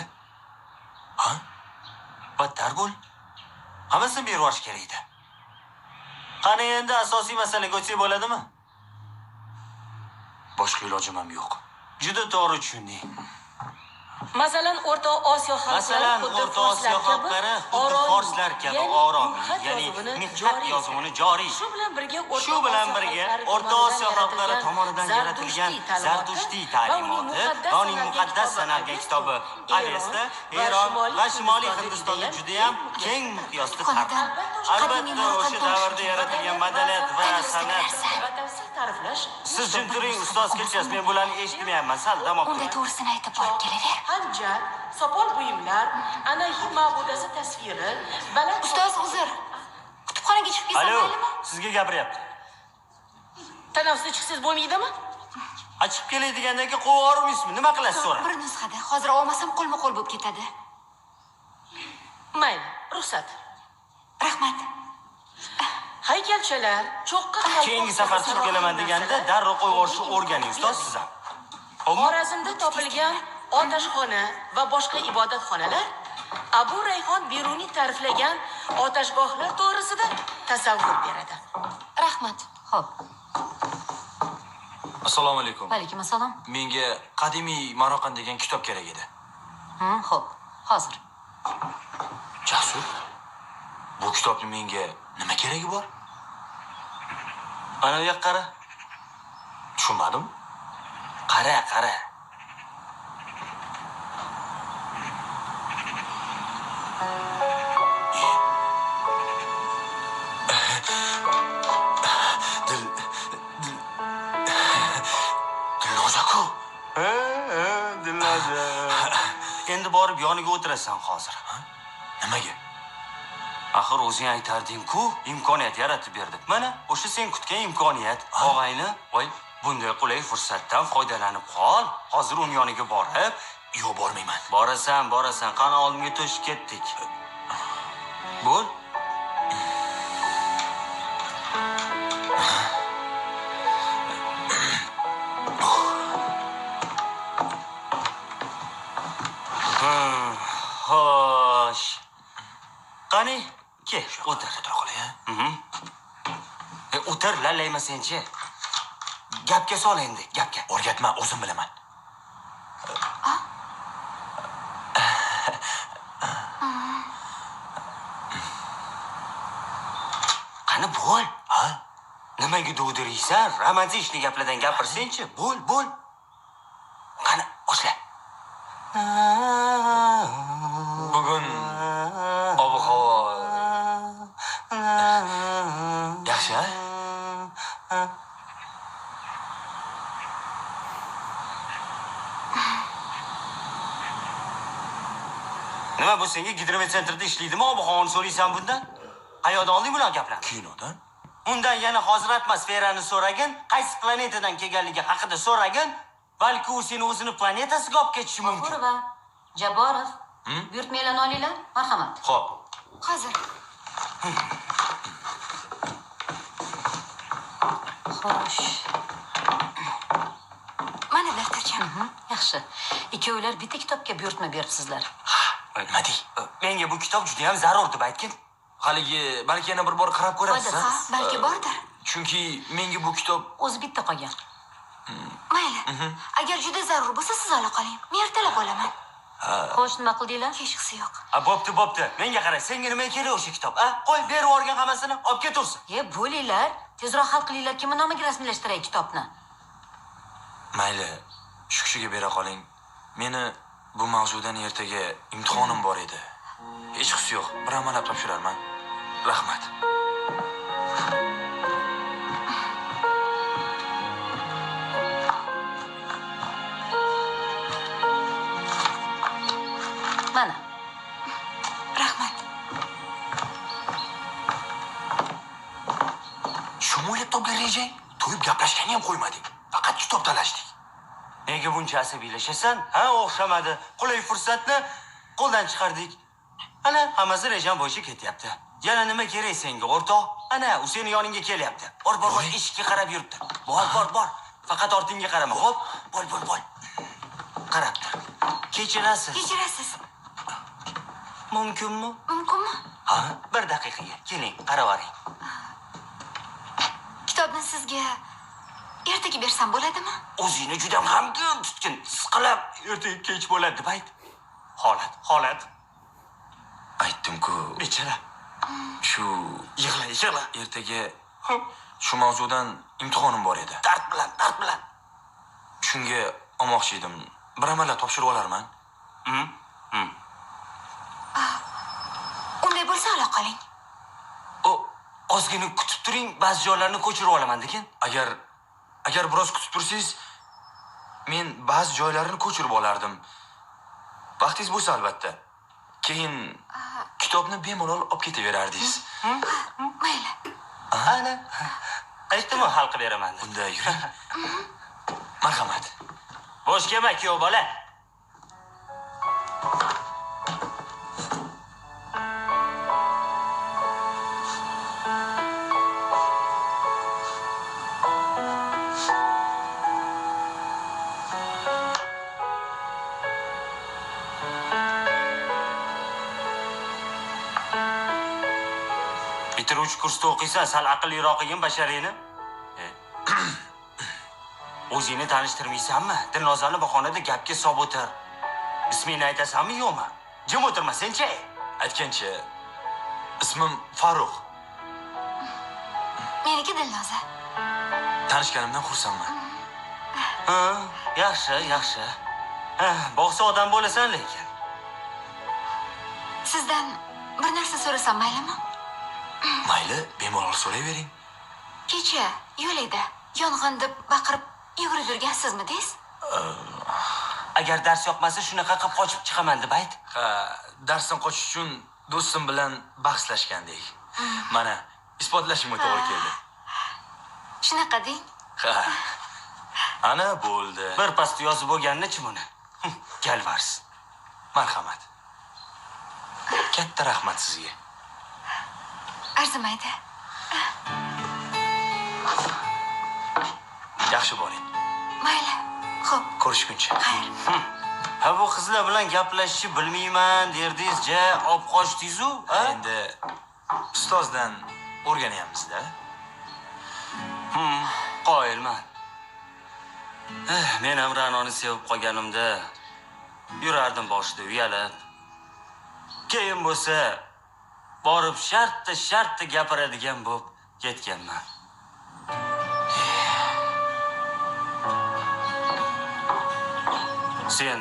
Speaker 1: Ha?
Speaker 3: Battar bo'l. Hammasini berib yuborish kerak edi. Qani endi asosiy masalaga o'tsak bo'ladimi?
Speaker 1: Boshqa ilojim ham yo'q.
Speaker 3: Juda to'g'ri tushunding.
Speaker 12: Masalan, O'rta Osiyo xalqlari xuddi forslar kabi
Speaker 3: oromiy, ya'ni mixat yozuvini joriy.
Speaker 12: Shu bilan birga
Speaker 3: O'rta Osiyo xalqlari tomonidan yaratilgan Zardushtий ta'limoti va uning muqaddas sanalgan kitobi Avesta Eron va Shimoliy Hindistonda juda ham keng miqyosda tarqaldi. Albatta, o'sha davrda yaratilgan madaniyat va san'at. Siz jim turing, ustoz kelchasi, men bularni eshitmayapman. Sal dam olib
Speaker 2: Unda to'g'risini aytib borib kelaver.
Speaker 12: Xanjar, sopol buyumlar, Anahi ma'budasi tasviri, baland.
Speaker 2: Ustoz, uzr. Kutubxonaga chiqib kelsam maylimi?
Speaker 3: Sizga gapiryapti.
Speaker 12: Tanaffusda chiqsangiz bo'lmaydimi?
Speaker 3: Ha, chiqib kelay degandan keyin qo'yib yubormaysizmi? Nima qilasiz so'ra?
Speaker 2: Bir nusxada. Hozir olmasam qo'lma-qo'l bo'lib ketadi.
Speaker 12: Mayli, ruxsat.
Speaker 2: Rahmat.
Speaker 12: Haykalchalar, cho'qqi
Speaker 3: Keyingi safar chiqib kelaman deganda darrov qo'yib yuborishni o'rganing, ustoz siz ham.
Speaker 12: Xorazmda topilgan otashxona va boshqa ibodatxonalar Abu Rayhon Beruniy ta'riflagan otashgohlar to'g'risida tasavvur beradi.
Speaker 2: Rahmat.
Speaker 10: Xo'p.
Speaker 1: Assalomu alaykum.
Speaker 10: Alaykum assalom.
Speaker 1: Menga qadimiy Maroqand degan kitob kerak edi.
Speaker 10: Xo'p, hozir.
Speaker 1: Jasur, bu kitobni menga nima keragi bor?
Speaker 3: Ana u yoqqa qara.
Speaker 1: Tushunmadim.
Speaker 3: Qara, qara.
Speaker 1: Dilnoza-ku.
Speaker 3: Ha, Dilnoza. Endi borib yoniga o'tirasan hozir.
Speaker 1: Nimaga?
Speaker 3: Axir o'zing aytarding-ku, imkoniyat yaratib berdi. Mana o'sha sen kutgan imkoniyat. Og'ayni, voy, bunday qulay fursatdan foydalanib qol. Hozir uning yoniga borib,
Speaker 1: yo'q, bormayman.
Speaker 3: Borasan, borasan. Qani oldimga to'shib ketdik. Bo'l. Xo'sh. Qani, kel, o'tir.
Speaker 1: O'tira qolay, ha?
Speaker 3: O'tir, lallayma senchi. Gapga sol endi, gapga.
Speaker 1: O'rgatma, o'zim bilaman.
Speaker 3: Qani bo'l.
Speaker 1: Ha?
Speaker 3: Nimaga dovdiraysan? Romantik gaplardan gapirsangchi. Bo'l, bo'l. Qani, boshla.
Speaker 1: Bugun ob-havo yaxshi, ha?
Speaker 3: Nima bu senga gidromet sentrida ishlaydimi? Ob-havoni so'raysan bundan? Qayoqdan olding bular gaplarni?
Speaker 1: Kinodan.
Speaker 3: Undan yana hozir atmosferani so'ragin, qaysi planetadan kelganligi haqida so'ragin, balki u seni o'zini planetasiga olib ketishi mumkin.
Speaker 10: G'ofurova, Jabborov, buyurtmalarni olinglar, marhamat.
Speaker 1: Xo'p.
Speaker 2: Hozir.
Speaker 10: Xo'sh.
Speaker 2: Mana daftarcham.
Speaker 10: Yaxshi. Ikkovlar bitta kitobga buyurtma beribsizlar.
Speaker 1: Nima dey?
Speaker 3: Menga bu kitob juda ham zarur deb aytgin.
Speaker 1: Haligi balki yana bir bor qarab ko'rasiz,
Speaker 2: Ha, balki bordir.
Speaker 1: Chunki menga bu kitob
Speaker 10: o'zi bitta qolgan.
Speaker 2: Mayli. Agar juda zarur bo'lsa, siz ola qoling. Men ertalab olaman.
Speaker 10: Xo'sh, nima qildinglar?
Speaker 2: Hechqisi yo'q.
Speaker 3: Ha, bo'pti, bo'pti. Menga qara, senga nima kerak o'sha kitob, a? Qo'y, berib yuborgan hammasini, olib ketursin.
Speaker 10: E, bo'linglar. Tezroq hal qilinglar, kimni nomiga rasmiylashtiray kitobni?
Speaker 1: Mayli, shu kishiga bera qoling. Meni bu mavzudan ertaga imtihonim bor edi. Hechqisi yo'q, bir amalab topshirarman. Rahmat.
Speaker 10: Mana.
Speaker 2: Rahmat.
Speaker 1: Shumi o'ylab topgan rejang? To'yib gaplashgani ham qo'ymading. Faqat kitob talashdik.
Speaker 3: Nega buncha asabiylashasan? Ha, o'xshamadi. Qulay fursatni qo'ldan chiqardik. Ana, hammasi rejam bo'yicha ketyapti. Yana nima kerak senga, o'rtoq? Ana, u seni yoningga kelyapti. Bor, bor, bor, eshikka qarab yuribdi. Bor, bor, bor. Faqat ortingga qarama, xo'p? Bo'l, bo'l, bo'l. Qarab tur. Kechirasiz.
Speaker 2: Kechirasiz.
Speaker 3: Mumkinmi?
Speaker 2: Mumkinmi?
Speaker 3: Ha, bir daqiqaga. Keling, qaravaring.
Speaker 2: Kitobni sizga ertaga bersam bo'ladimi?
Speaker 3: O'zingni juda g'amgin tutgin, siqilib, ertaga kech bo'ladi deb ayt. Holat, holat.
Speaker 1: Aytdim-ku.
Speaker 3: Bechara.
Speaker 1: Shu
Speaker 3: yig'la, yig'la.
Speaker 1: Ertaga shu mavzudan imtihonim bor edi.
Speaker 3: Dard bilan, dard bilan.
Speaker 1: Shunga olmoqchi edim. Bir amallab topshirib olarman.
Speaker 2: Unday bo'lsa ola qoling.
Speaker 3: O, ozgina kutib turing, ba'zi joylarni ko'chirib olaman degan.
Speaker 1: Agar biroz kutib tursangiz, men ba'zi joylarini ko'chirib olardim. Vaqtingiz bo'lsa albatta. Keyin kitobni bemalol olib ketaverardingiz.
Speaker 2: Mayli.
Speaker 3: Ana, aytdim-ku, hal qilib beraman deb.
Speaker 1: Unda yuring. Marhamat.
Speaker 3: Bo'sh kelma, kuyov bola. Bitiruvchi kursda o'qiysan, sal aqlliroq qilgin basharingni. O'zingni tanishtirmaysanmi? Dilnozani bahonada gapga solib o'tir. Ismingni aytasanmi, yo'qmi? Jim o'tirma senchi.
Speaker 1: Aytgancha, ismim Farruh.
Speaker 2: Meniki Dilnoza.
Speaker 1: Tanishganimdan xursandman.
Speaker 3: Ha, yaxshi, yaxshi. Boqsa odam bo'lasan lekin.
Speaker 2: Sizdan bir narsa so'rasam maylimi?
Speaker 1: Mayli, bemalol so'rayvering.
Speaker 2: Kecha yo'lda yong'in deb baqirib yugurib yurgansizmi-deysiz?
Speaker 3: Agar dars yoqmasa shunaqa qilib qochib chiqaman deb ayt.
Speaker 1: Ha, darsdan qochish uchun do'stim bilan bahslashgandek. Mana isbotlashimga to'g'ri keldi.
Speaker 2: Shunaqa deng.
Speaker 1: Ha. Ana bo'ldi.
Speaker 3: Bir pasda yozib bo'lganini-chi buni? Galvars.
Speaker 1: Marhamat. Katta rahmat sizga.
Speaker 2: Arzimaydi.
Speaker 1: Yaxshi boring.
Speaker 2: Mayli. Xo'p.
Speaker 1: Ko'rishguncha.
Speaker 2: Xayr.
Speaker 3: Ha, bu qizlar bilan gaplashishni bilmayman derdingiz, ja, olib qochdingiz-u, ha?
Speaker 1: Endi ustozdan o'rganyapmiz-da.
Speaker 3: Qoyilman. Men ham Ra'noni sevib qolganimda yurardim boshida uyalib. Keyin bo'lsa borib shartta gapiradigan bo'lib ketganman. Sen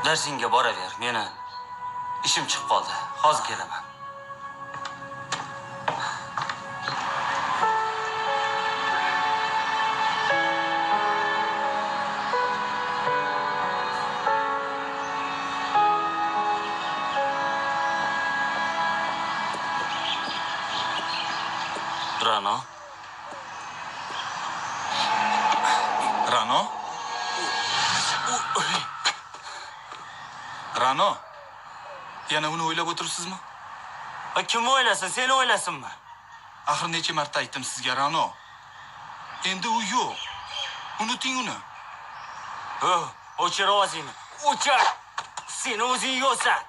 Speaker 3: darsingga boraver, meni ishim chiqib qoldi. Hozir kelaman. Ra'no.
Speaker 8: Ra'no? Ra'no? Yana uni o'ylab o'tiribsizmi?
Speaker 3: Kim o'ylasin, seni o'ylasinmi?
Speaker 8: Axir necha marta aytdim sizga, Ra'no. Endi u yo'q. Unuting uni.
Speaker 3: O'chir ovozingni. O'chir. Seni o'zing yo'qsan.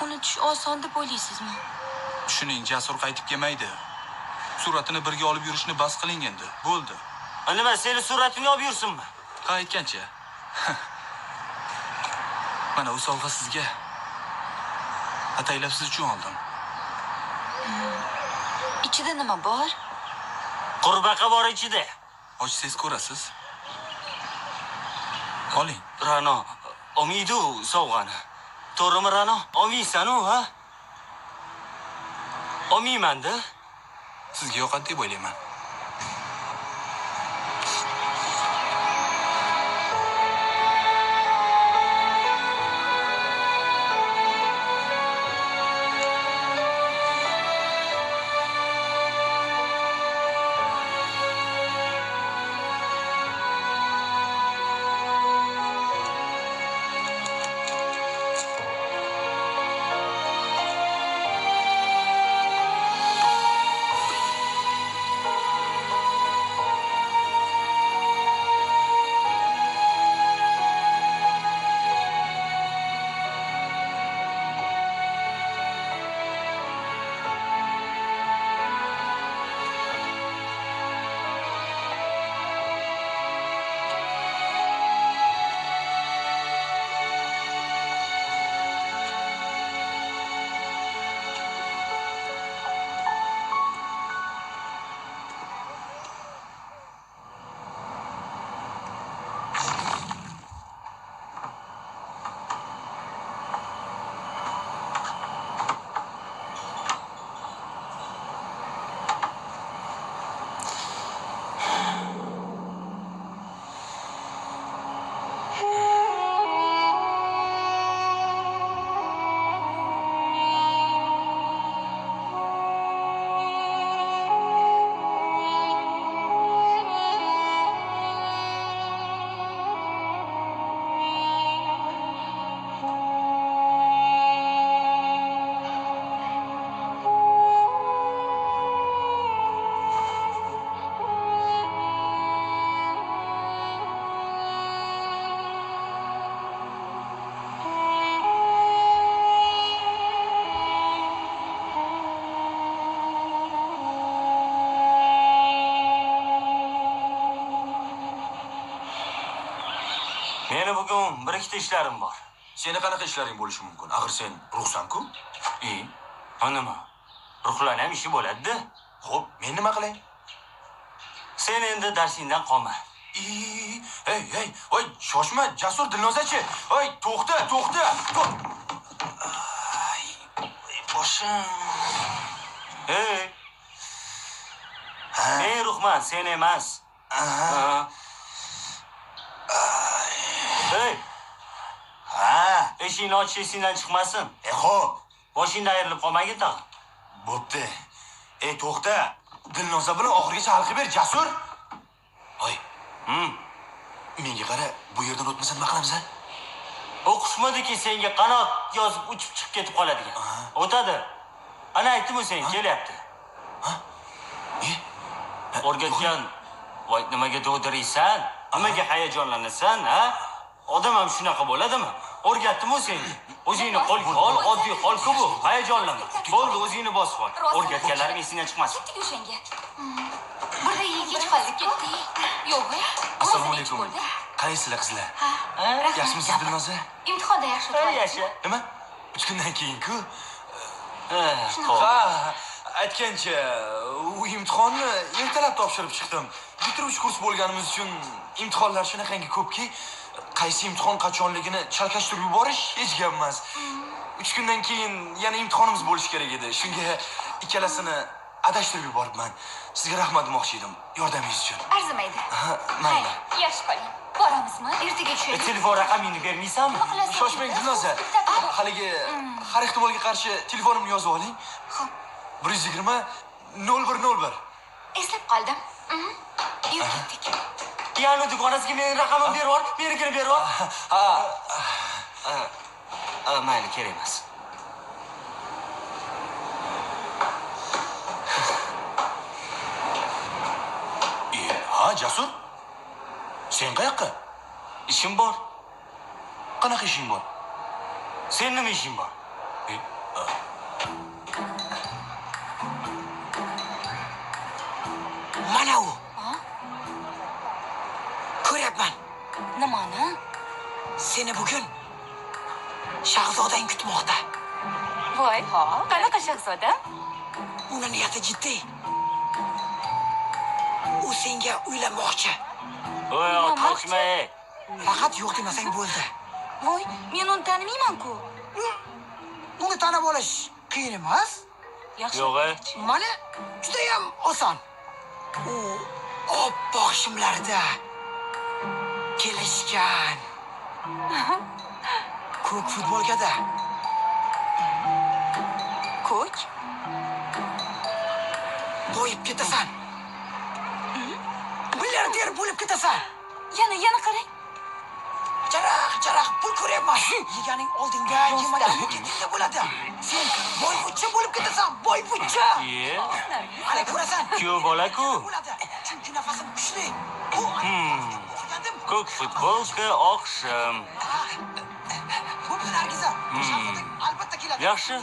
Speaker 2: Unutish oson deb o'ylaysizmi?
Speaker 8: Tushuning, Jasur qaytib kelmaydi. Suratini birga olib yurishni bas qiling endi. Bo'ldi.
Speaker 3: Nima, seni suratingni olib yursinmi?
Speaker 8: Ha, aytgancha. Mana u sovg'a sizga. Ataylab siz uchun oldim.
Speaker 2: Ichida nima bor?
Speaker 3: Qurbaqa bor ichida.
Speaker 8: Ochsangiz ko'rasiz. Oling.
Speaker 3: Ra'no, olmaydi u sovg'ani. To'g'rimi, Ra'no? Olmaysan-u, ha? Olmayman-da.
Speaker 8: Sizga yoqadi deb o'ylayman.
Speaker 3: Ma'lum, bir ikkita ishlarim bor.
Speaker 1: Seni qanaqa ishlaring bo'lishi mumkin? Axir sen ruhsan-ku.
Speaker 3: Ha nima? Ruhlarning ham ishi bo'ladi-da.
Speaker 1: Xo'p, men nima qilay?
Speaker 3: Sen endi darsingdan qolma.
Speaker 1: Hey, hey, voy, shoshma, Jasur, Dilnozachi. Voy, to'xta, to'xta. Ay, boshim.
Speaker 3: Hey. Men ruhman, sen emas.
Speaker 1: Aha.
Speaker 3: Hey.
Speaker 1: Ha,
Speaker 3: eshikni ochish esingdan chiqmasin.
Speaker 1: Xo'p,
Speaker 3: boshingdan ayrilib qolmagin tag'in.
Speaker 1: Bo'pti. To'xta. Dilnoza bilan oxirigacha hal qilib ber, Jasur. Voy. Menga qara, bu yerdan o'tmasa nima qilamiz, a?
Speaker 3: O'qishmadiki senga qanot yozib uchib chiqib ketib qoladigan. O'tadi. Ana aytdim-ku sen kelyapti.
Speaker 1: Ha?
Speaker 3: O'rgatgan, voy nimaga dovdiraysan? Nimaga hayajonlanasan, ha? Odam ham shunaqa bo'ladimi? O'rgatdim-ku senga. O'zingni qo'lga ol, oddiy hol-ku bu. Hayajonlanma. Bo'ldi, o'zingni bosib ol. O'rgatganlarim esingdan chiqmasin.
Speaker 2: Ketdik o'shanga. Birda kech qoldik-ku. Yo'q.
Speaker 1: Assalomu alaykum. Qalaysizlar qizlar? Yaxshimisiz Dilnoza?
Speaker 2: Imtihonda yaxshi o'tdi.
Speaker 3: Yaxshi.
Speaker 1: Nima? 3 kundan keyin-ku. Ha, aytgancha, u imtihonni ertalab topshirib chiqdim. Bitiruvchi kurs bo'lganimiz uchun imtihonlar shunaqangi ko'pki, qaysi imtihon qachonligini chalkashtirib yuborish hech gap emas. 3 kundan keyin yana imtihonimiz bo'lishi kerak edi. Shunga ikkalasini adashtirib yuboribman. Sizga rahmat demoqchi edim, yordamingiz uchun.
Speaker 2: Arzimaydi.
Speaker 1: Mayli.
Speaker 2: Yaxshi qoling. Boramizmi? Ertaga tushaylik.
Speaker 3: Telefon raqamingni bermaysanmi?
Speaker 1: Shoshmang Dilnoza. Haligi har ehtimolga qarshi telefonimni yozib oling.
Speaker 2: Xo'p.
Speaker 1: 120 0101.
Speaker 2: Eslab qoldim. Yur ketdik.
Speaker 3: Piano do'konasiga mening raqamimni berib yubor, menikini berib yubor.
Speaker 1: Ha.
Speaker 3: Mayli, kerak emas.
Speaker 1: Ha, Jasur? Sen qayoqqa?
Speaker 3: Ishim bor.
Speaker 1: Qanaqa ishing bor?
Speaker 3: Sen nima ishing bor?
Speaker 5: Mana u. Ko'ryapman.
Speaker 2: Nimani?
Speaker 5: Seni bugun shahzodang kutmoqda.
Speaker 2: Voy, qanaqa shahzoda?
Speaker 5: Uni niyati jiddiy. U senga uylanmoqchi.
Speaker 3: Voy, qochma.
Speaker 5: Faqat yo'q demasang bo'ldi.
Speaker 2: Voy, men uni tanimayman-ku.
Speaker 5: Uni tanib olish qiyin emas.
Speaker 2: Yaxshi.
Speaker 3: Yo'q.
Speaker 5: Mana juda ham oson. U oppoq shimlarda kelishgan. Ko'k futbolkada.
Speaker 10: Ko'k?
Speaker 5: Boyib ketasan. Milliarder bo'lib ketasan.
Speaker 2: Yana qarang.
Speaker 5: Jaraq pul ko'ryapman. Yeganing oldinga, yemaganing ketingda bo'ladi. Sen boyvuchcha bo'lib ketasan, boyvuchcha. Ana ko'rasan.
Speaker 3: Kuyov bola-ku.
Speaker 5: Chunki nafasim kuchli.
Speaker 3: Ko'k futbolka, oq shim.
Speaker 5: Bo'pti Nargiza. Shahzodang albatta keladi.
Speaker 3: Yaxshi.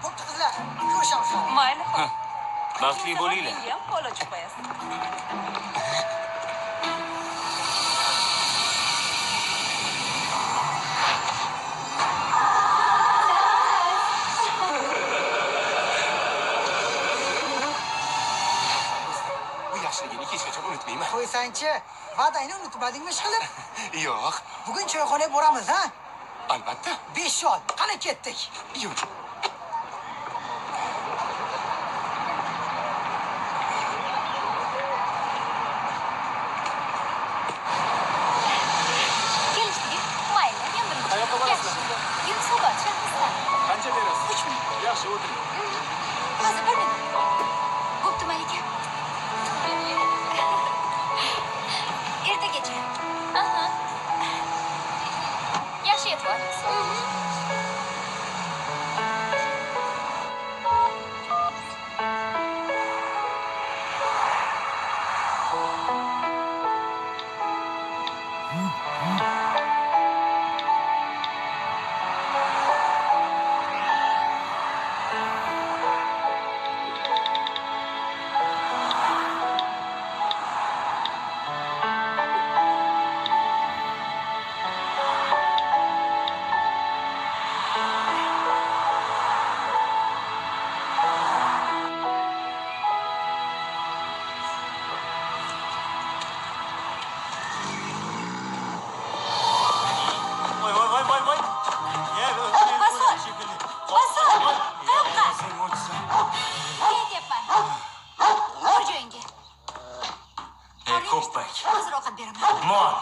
Speaker 5: Bo'pti qizlar, ko'rishamiz.
Speaker 10: Mayli.
Speaker 3: Baxtli bo'linglar.
Speaker 10: Menga ham qo'l ochib qo'yasiz.
Speaker 9: Bu yaxshiligini hech qachon unutmayman.
Speaker 5: Qo'ysangchi, va'dangni unutmadingmi ishqilib?
Speaker 9: Yo'q.
Speaker 5: Bugun choyxonaga boramiz, ha?
Speaker 9: Albatta.
Speaker 5: 5 yol. Qani ketdik?
Speaker 9: Yur.
Speaker 2: Kelishdik. Mayli, men birinchi.
Speaker 9: Qayoqqa borasizlar?
Speaker 2: Yunusobod shahriston.
Speaker 9: Qancha berasiz?
Speaker 2: 3000.
Speaker 9: Yaxshi, o'tiring.
Speaker 2: Hozir bir minut. Bo'pti Malika. Ertagacha.
Speaker 13: Aha. Yaxshi yetib ol.
Speaker 2: ovqat beraman.
Speaker 3: Mol.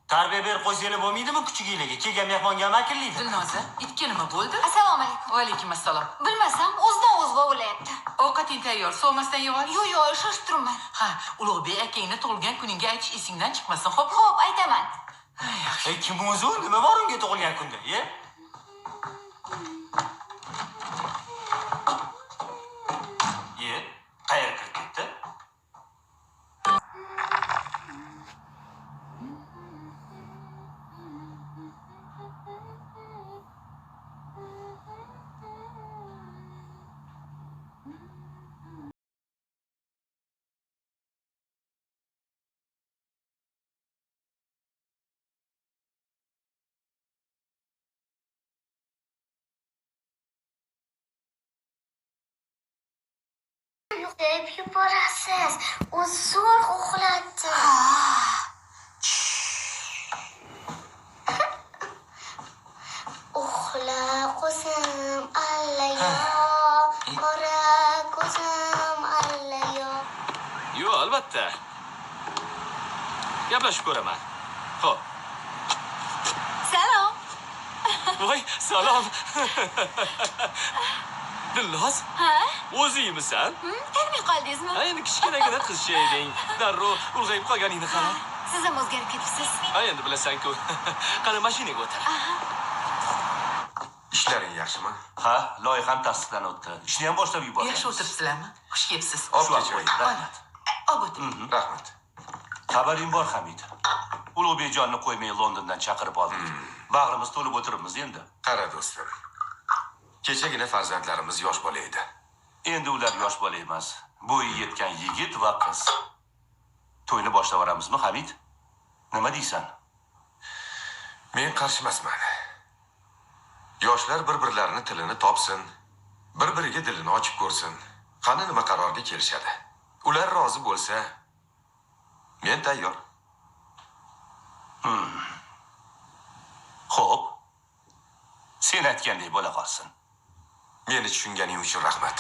Speaker 3: Tarbiya berib qo'ysanglar bo'lmaydimi kuchuginglarga? Kelgan mehmonga ham akillaydi.
Speaker 13: Dilnoza, itga nima bo'ldi?
Speaker 2: Assalomu alaykum.
Speaker 13: Va alaykum assalom.
Speaker 2: Bilmasam, o'zidan o'zi vovulayapti.
Speaker 13: Ovqating tayyor, so'masdan yeb ol.
Speaker 2: Yo'q, yo'q, shoshib turibman.
Speaker 13: Ha, Ulug'bek akangni tug'ilgan kuningga aytish esingdan chiqmasin, xo'p?
Speaker 2: Xo'p, aytaman.
Speaker 3: Ey, kim o'zi? Nima bor unga tug'ilgan kunda, ye? Ye, qayerga kirib ketdi?
Speaker 14: Deb yuborasiz. O'zi zo'r uxlatdi. Uxla ko'zim allayo, qora ko'zim allayo.
Speaker 1: Yo'q, albatta. Gaplashib ko'raman. Xo'p.
Speaker 2: Salom.
Speaker 1: Voy, salom. Dilnoz?
Speaker 2: Ha?
Speaker 1: O'zingmisan?
Speaker 2: Tanimay qoldingizmi?
Speaker 1: Ha, endi kichkinagina qizcha eding. Darrov ulg'ayib qolganingni qara.
Speaker 2: Siz ham o'zgarib ketibsiz.
Speaker 1: Ha, endi bilasan-ku. Qani mashinaga o'tir.
Speaker 9: Ishlaring yaxshimi?
Speaker 1: Ha, loyiham tasdiqlanib o'tdi. Ishni ham boshlab yuborgan.
Speaker 13: Yaxshi o'tiribsizlarmi? Xush kelibsiz.
Speaker 1: Rahmat.
Speaker 13: Olib o'tiring.
Speaker 9: Rahmat.
Speaker 1: Xabaring bor, Hamid. Ulug'bekjonni qo'ymay Londondan chaqirib oldik. Bag'rimiz to'lib o'tiribmiz endi.
Speaker 9: Qara do'stim. Kechagina farzandlarimiz yosh bola edi.
Speaker 1: Endi ular yosh bola emas. Bo'yi yetgan yigit va qiz. To'yni boshlab yuboramizmi, Hamid? Nima deysan?
Speaker 9: Men qarshi emasman. Yoshlar bir-birlarini tilini topsin, bir-biriga dilini ochib ko'rsin. Qani nima qarorga kelishadi? Ular rozi bo'lsa, men tayyor.
Speaker 1: Xo'p. Sen aytgandek bo'la qolsin.
Speaker 9: Meni tushunganing uchun rahmat.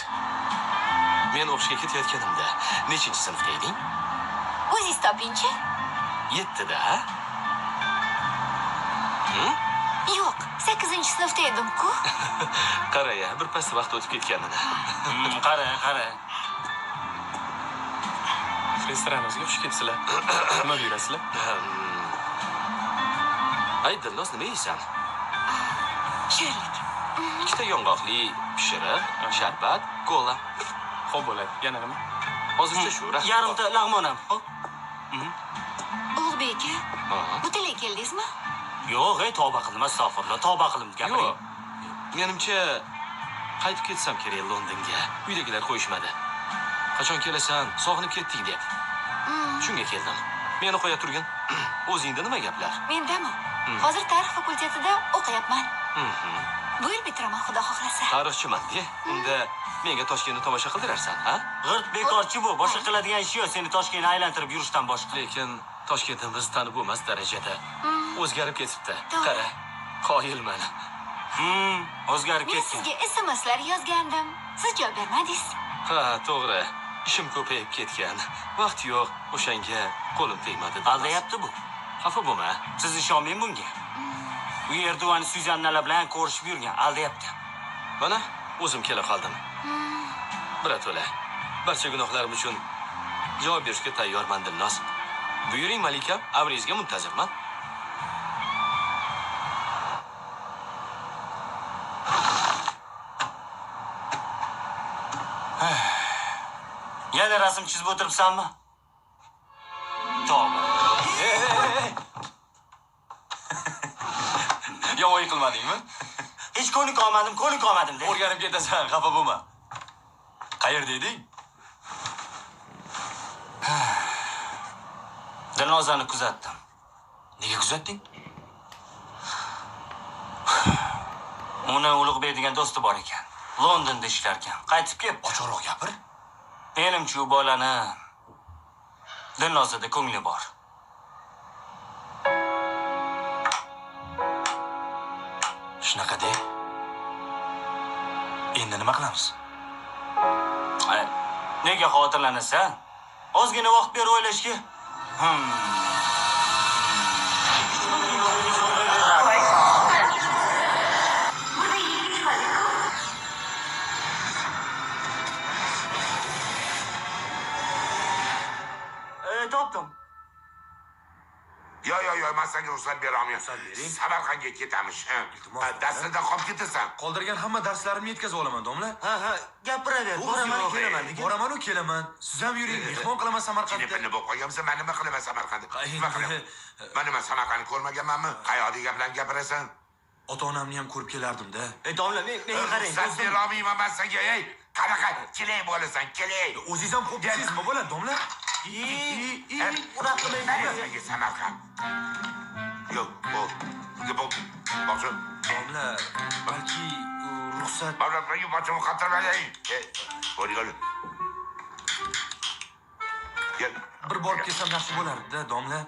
Speaker 1: Men o'qishga ketayotganimda nechinchi sinfda eding?
Speaker 2: O'zingiz topingchi.
Speaker 1: 7-da.
Speaker 2: Yo'q, 8-sinfda edim-ku.
Speaker 1: Qara-ya, bir pas vaqt o'tib ketganini.
Speaker 3: Qara, qara.
Speaker 15: Restoranimizga xush kelibsizlar. Nima buyurasizlar?
Speaker 1: Ay, Dilnoz, nima yeysan?
Speaker 2: Shirinlik.
Speaker 1: Ikkita yong'oqli pishiriq, sharbat, kola.
Speaker 15: Xo'p bo'ladi. Yana nima?
Speaker 1: Hozircha shu, rahmat.
Speaker 3: Yarimta lag'mon ham, xo'p.
Speaker 2: Ulug'bek aka, butunlay keldingizmi?
Speaker 3: Yo'q, ey, tavba qildim, astag'firullah, tavba qildim gapiring.
Speaker 1: Yo'q. Menimcha qaytib ketsam kerak Londonga. Uydagilar qo'yishmadi. Qachon kelasan? Sog'inib ketdik deb. Shunga keldim. Meni qo'ya turgin. O'zingda nima gaplar?
Speaker 2: Mendami? Hozir tarix fakultetida o'qiyapman. Bu yil bitiraman, xudo xohlasa.
Speaker 1: Tarixchiman, de. Unda menga Toshkentni tomosha qildirarsan, ha?
Speaker 3: G'irt bekorchi bu, boshqa qiladigan ishi yo'q, seni Toshkentni aylantirib yurishdan boshqa.
Speaker 1: Lekin Toshkentimiz tanib bo'lmas darajada o'zgarib ketibdi. Qara, qoyilman.
Speaker 3: O'zgarib ketgan.
Speaker 2: Men sizga SMSlar yozgandim. Siz javob bermadingiz.
Speaker 1: Ha, to'g'ri. Ishim ko'payib ketgan. Vaqt yo'q, o'shanga qo'lim tegmadi.
Speaker 3: Aldayapti bu.
Speaker 1: Xafa bo'lma.
Speaker 3: Siz ishonmang bunga. U Erdo'g'an Suzannalar bilan ko'rishib yurgan, aldayapti.
Speaker 1: Mana o'zim kela qoldim. Birato'la. Barcha gunohlarim uchun javob berishga tayyorman, Dilnoz. Buyuring Malika, amringizga muntazirman.
Speaker 3: Yana rasm chizib o'tiribsanmi? Tavba.
Speaker 1: Yomon yiqilmadingmi?
Speaker 3: Hech ko'nik olmadim, ko'nik olmadim de.
Speaker 1: O'rganib ketasan, xafa bo'lma. Qayerda eding?
Speaker 3: Dilnozani kuzatdim.
Speaker 1: Nega kuzatding?
Speaker 3: Uni Ulug'bek degan do'sti bor ekan. Londonda ishlar ekan. Qaytib kelib,
Speaker 1: ochiqroq gapir.
Speaker 3: Menimcha u bolani Dilnozada ko'ngli bor.
Speaker 1: Shunaqa de. Endi nima qilamiz?
Speaker 3: Nega xavotirlanasan? Ozgina vaqt ber o'ylashga. Topdim.
Speaker 4: Yo, men senga ruxsat bera olmayman. Samarqandga ketamiz. Iltimos. Darslardan qolib ketasan.
Speaker 1: Qoldirgan hamma darslarimni yetkazib olaman, domla.
Speaker 3: Ha, gapiraver. Boraman, kelaman degan.
Speaker 1: Boraman-u kelaman. Siz ham yuring, mehmon qilaman Samarqandda.
Speaker 4: Jinni bo'lib qolganmisan, men nima qilaman Samarqandda? Nima qilaman? Men nima Samarqandni ko'rmaganmanmi? Qayoqda gaplarni gapirasan?
Speaker 1: Ota-onamni ham ko'rib kelardim-da.
Speaker 3: Domla, menga qarang.
Speaker 4: Ruxsat bera olmayman men senga, ey. Qanaqa kelay bo'lasan, kelay.
Speaker 1: O'zingiz ham xo'p bilsizmi bo'ladi, domla?
Speaker 3: Unaqa qilmayman.
Speaker 4: Senga Samarqand. Yo'q, bu. Boshim.
Speaker 1: Domla, balki ruxsat.
Speaker 4: Balki boshimni qatirmay. Bo'ling. Gel.
Speaker 1: Bir borib kelsam yaxshi bo'lardi-da, domla.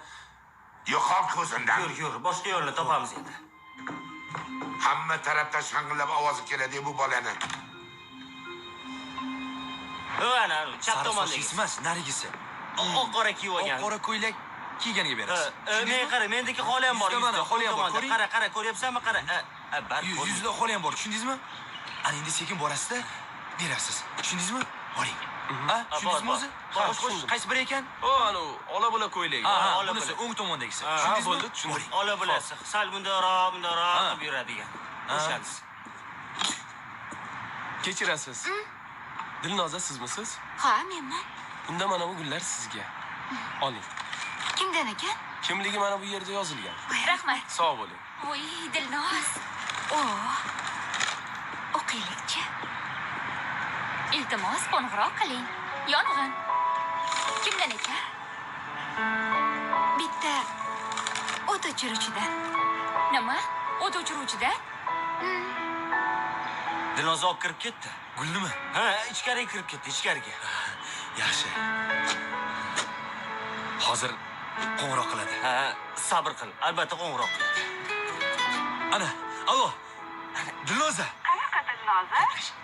Speaker 4: Yo'qol ko'zimdan.
Speaker 3: Yur, boshqa yo'lni topamiz endi.
Speaker 4: Hamma tarafdan shang'illab ovozi keladi bu bolani.
Speaker 3: Ana, chap tomondagi.
Speaker 1: Emas, narigisi.
Speaker 3: Oq qora kiyib olgan.
Speaker 1: Oq qora ko'ylak kiyganiga berasiz.
Speaker 3: Men qara, mendagi xoli ham bor.
Speaker 1: Mana xoli ham bor, ko'ring.
Speaker 3: Qara, qara, ko'ryapsanmi? Qara.
Speaker 1: Yuzda xoli ham bor, tushundingizmi? Ana endi sekin borasizda, berasiz. Tushundingizmi? Boring. Ha, tushundingizmi o'zi? Xo'sh, xo'sh, qaysi biri ekan?
Speaker 15: O, ana ola bo'la ko'ylak.
Speaker 1: Ha, bunisi o'ng tomondagisi. Tushundingizmi?
Speaker 15: Bo'ldi, tushundim.
Speaker 3: Ola bo'lasi. Sal bundaroq, bundaroq qilib yuradigan. O'shanisi.
Speaker 15: Kechirasiz. Dilnoza sizmisiz?
Speaker 2: Ha, menman.
Speaker 15: Unda mana bu gullar sizga. Oling.
Speaker 2: Kimdan ekan?
Speaker 15: Kimligi mana bu yerda yozilgan.
Speaker 2: Rahmat.
Speaker 15: Sog' bo'ling.
Speaker 2: Voy, Dilnoz. O. O'qiylikchi. Iltimos, qo'ng'iroq qiling. Yong'in. Kimdan ekan? Bitta o't o'chiruvchidan. Nima? O't o'chiruvchidan?
Speaker 3: Dilnoza olib kirib ketdi.
Speaker 1: Gulnimi?
Speaker 3: Ha, ichkariga kirib ketdi, ichkariga.
Speaker 1: Yaxshi. Hozir qo'ng'iroq qiladi.
Speaker 3: Ha, sabr qil. Albatta qo'ng'iroq qiladi.
Speaker 1: Ana, allo. Dilnoza.
Speaker 16: Qanaqa Dilnoza?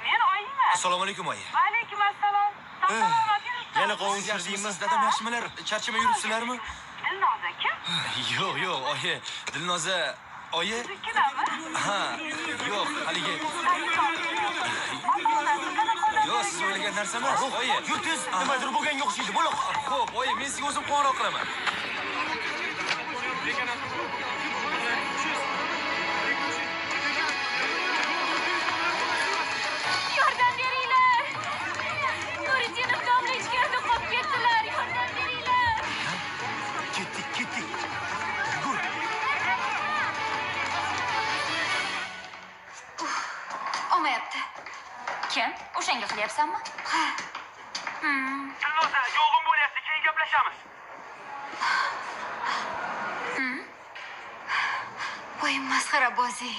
Speaker 16: Men oyingman.
Speaker 1: Assalomu alaykum oyi.
Speaker 16: Va alaykum assalom. Sog'-salomat yuribsizmi?
Speaker 3: Yana qo'ng'iroq
Speaker 1: Dadam yaxshimilar? Charchamay yuribsizlarmi?
Speaker 16: Dilnoza kim?
Speaker 1: Yo'q, yo'q, oyi. Dilnoza oyi.
Speaker 16: Siznikidami?
Speaker 1: Ha, yo'q, haligi. Yo'q, siz o'ylagan narsa emas, oyi.
Speaker 3: Yur tez, nimadir bo'lganga o'xshaydi. Bo'l.
Speaker 1: Xo'p, oyi, men sizga o'zim qo'ng'iroq qilaman.
Speaker 2: Yordam beringlar. Nuriddinov domla ichkarida qolib ketdilar. Yordam beringlar.
Speaker 1: Ketdik, ketdik. Yugur.
Speaker 2: Olmayapti. Kim? O'shanga qilyapsanmi? Ha.
Speaker 8: Dilnoza, yo'g'on bo'lyapti, keyin gaplashamiz.
Speaker 2: Voy, masxarabozey.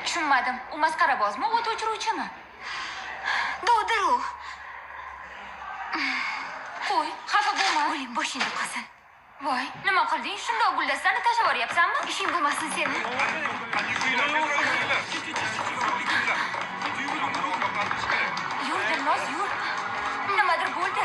Speaker 2: Tushunmadim. U masxarabozmi, o't o'chiruvchimi? Dovdir u. Qo'y, xafa bo'lma. O'ling, boshingda qolsin. Voy, nima qilding? Shundoq guldastani tashlab yuboryapsanmi? Ishing bo'lmasin seni. Yur, Dilnoz, yur. Nimadir bo'ldi.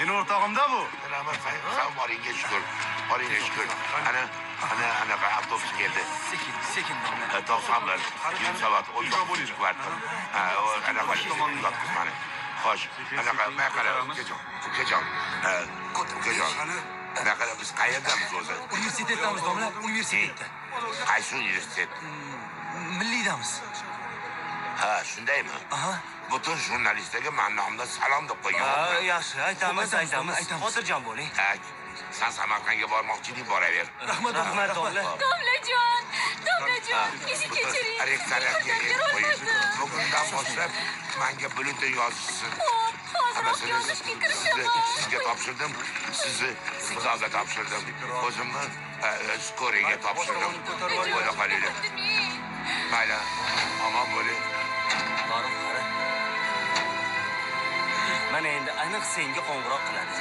Speaker 6: Meni o'rtog'imda bu.
Speaker 4: Boringga shukur. Boringga shukur. Ana, ana, ana avtobus keldi.
Speaker 1: Sekin, sekin domla.
Speaker 4: 91, 1 soat 19 kvartal. Ha, ana yotqizmani. Xo'sh, anaqa, men qara, ukajon, ukajon. Ukajon. Anaqa biz qayerdamiz o'zi?
Speaker 1: Universitetdamiz domla, universitetda.
Speaker 4: Qaysi universitet?
Speaker 1: Milliydamiz.
Speaker 4: Ha, shundaymi?
Speaker 1: Aha.
Speaker 4: Butun jurnalistlarga men nomimdan salom deb qo'ygan.
Speaker 3: Ha, yaxshi, aytamiz, aytamiz. Xotirjam bo'ling.
Speaker 4: Sen Samarqandga bormoqchi eding, boraver.
Speaker 1: Rahmat,
Speaker 3: rahmat domla.
Speaker 2: Domlajon,
Speaker 10: Domlajon, meni kechiring.
Speaker 4: Rektoriyatga qo'ying. Bugundan boshlab menga byulleten yozishsin.
Speaker 10: Xo'p, hoziroq yozishga kirishaman.
Speaker 4: Sizga topshirdim, sizni Xudoga topshirdim. O'zimni Skoriga topshirdim. Bo'la qolinglar. Mayli, omon bo'ling.
Speaker 3: Farruh, qara. Mana endi aniq senga qo'ng'iroq qiladi.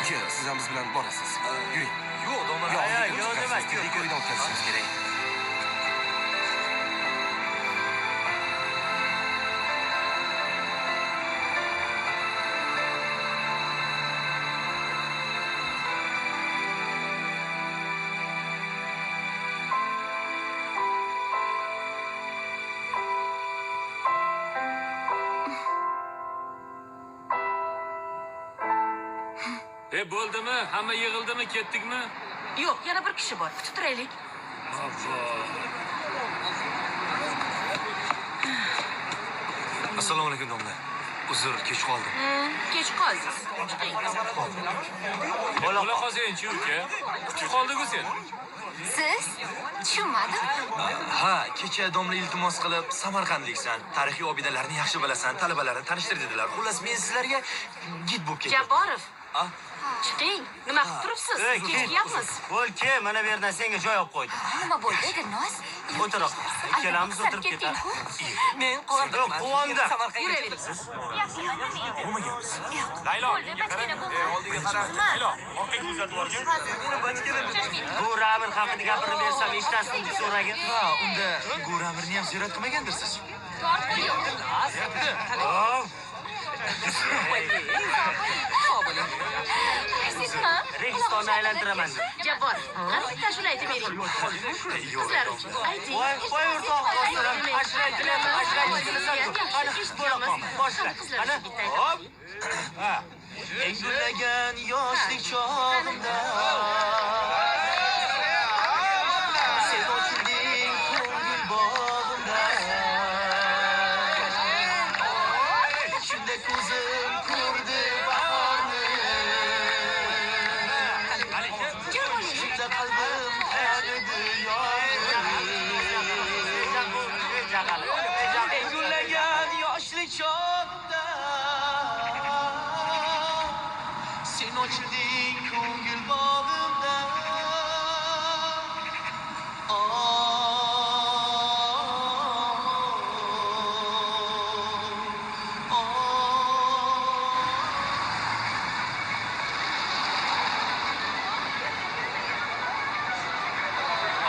Speaker 8: Uka, siz ham biz bilan borasiz. Yuring. Yo'q, domla.
Speaker 3: Yo'q, demak,
Speaker 8: tibbiy ko'rikdan o'tkazishimiz kerak.
Speaker 15: Bo'ldimi? Hamma yig'ildimi? Ketdikmi?
Speaker 12: Yo'q, yana bir kishi bor. Kutib turaylik.
Speaker 8: Assalomu alaykum domla. Uzr, kech qoldim.
Speaker 12: Kech qoldingiz.
Speaker 15: Bo'la qolsangchi uka. Kutib qoldik-ku sen.
Speaker 2: Siz? Tushunmadim.
Speaker 8: Ha, kecha domla iltimos qilib Samarqandliksan, tarixiy obidalarni yaxshi bilasan, talabalarni tanishtir dedilar. Xullas, men sizlarga gid bo'lib ketdim.
Speaker 12: Jabborov. Chiqing, nima qilib turibsiz? Kechikayapmiz.
Speaker 3: Bo'l, ke, mana bu yerdan senga joy olib qo'ydim.
Speaker 2: Nima bo'ldi, Dilnoz?
Speaker 3: O'tir, ikkalamiz o'tirib ketamiz.
Speaker 13: Men quvondim.
Speaker 3: Quvondim.
Speaker 12: Yuravering.
Speaker 8: Bo'lmaganmiz.
Speaker 1: Laylo, oldinga qara. Laylo, orqaga uzatib yuborgin.
Speaker 3: Meni bachkanim. Go'ra Amir haqida gapirib bersam eshitasizmi deb so'ragin.
Speaker 8: Ha, unda Go'ra Amirni ham ziyorat qilmagandirsiz.
Speaker 3: Registon'ni aylantiraman.
Speaker 12: Jabbor, qani bitta ashula aytib bering. Qizlar uchun ayting.
Speaker 3: Voy, voy o'rtoq, ashula aytilyapti, ashula aytilyapti. Qani, bo'la qolma. Boshla. Qani, hop. Ha.
Speaker 8: Eng gullagan yoshlik chog'imda sen ochilding ko'ngil bog'imda. Shunda ko'zim ko'rdi bahorni. Shunda qalbim tanidi yorni. Eng gullagan yoshlik chog'imda sen ochilding ko'ngil bog'imda.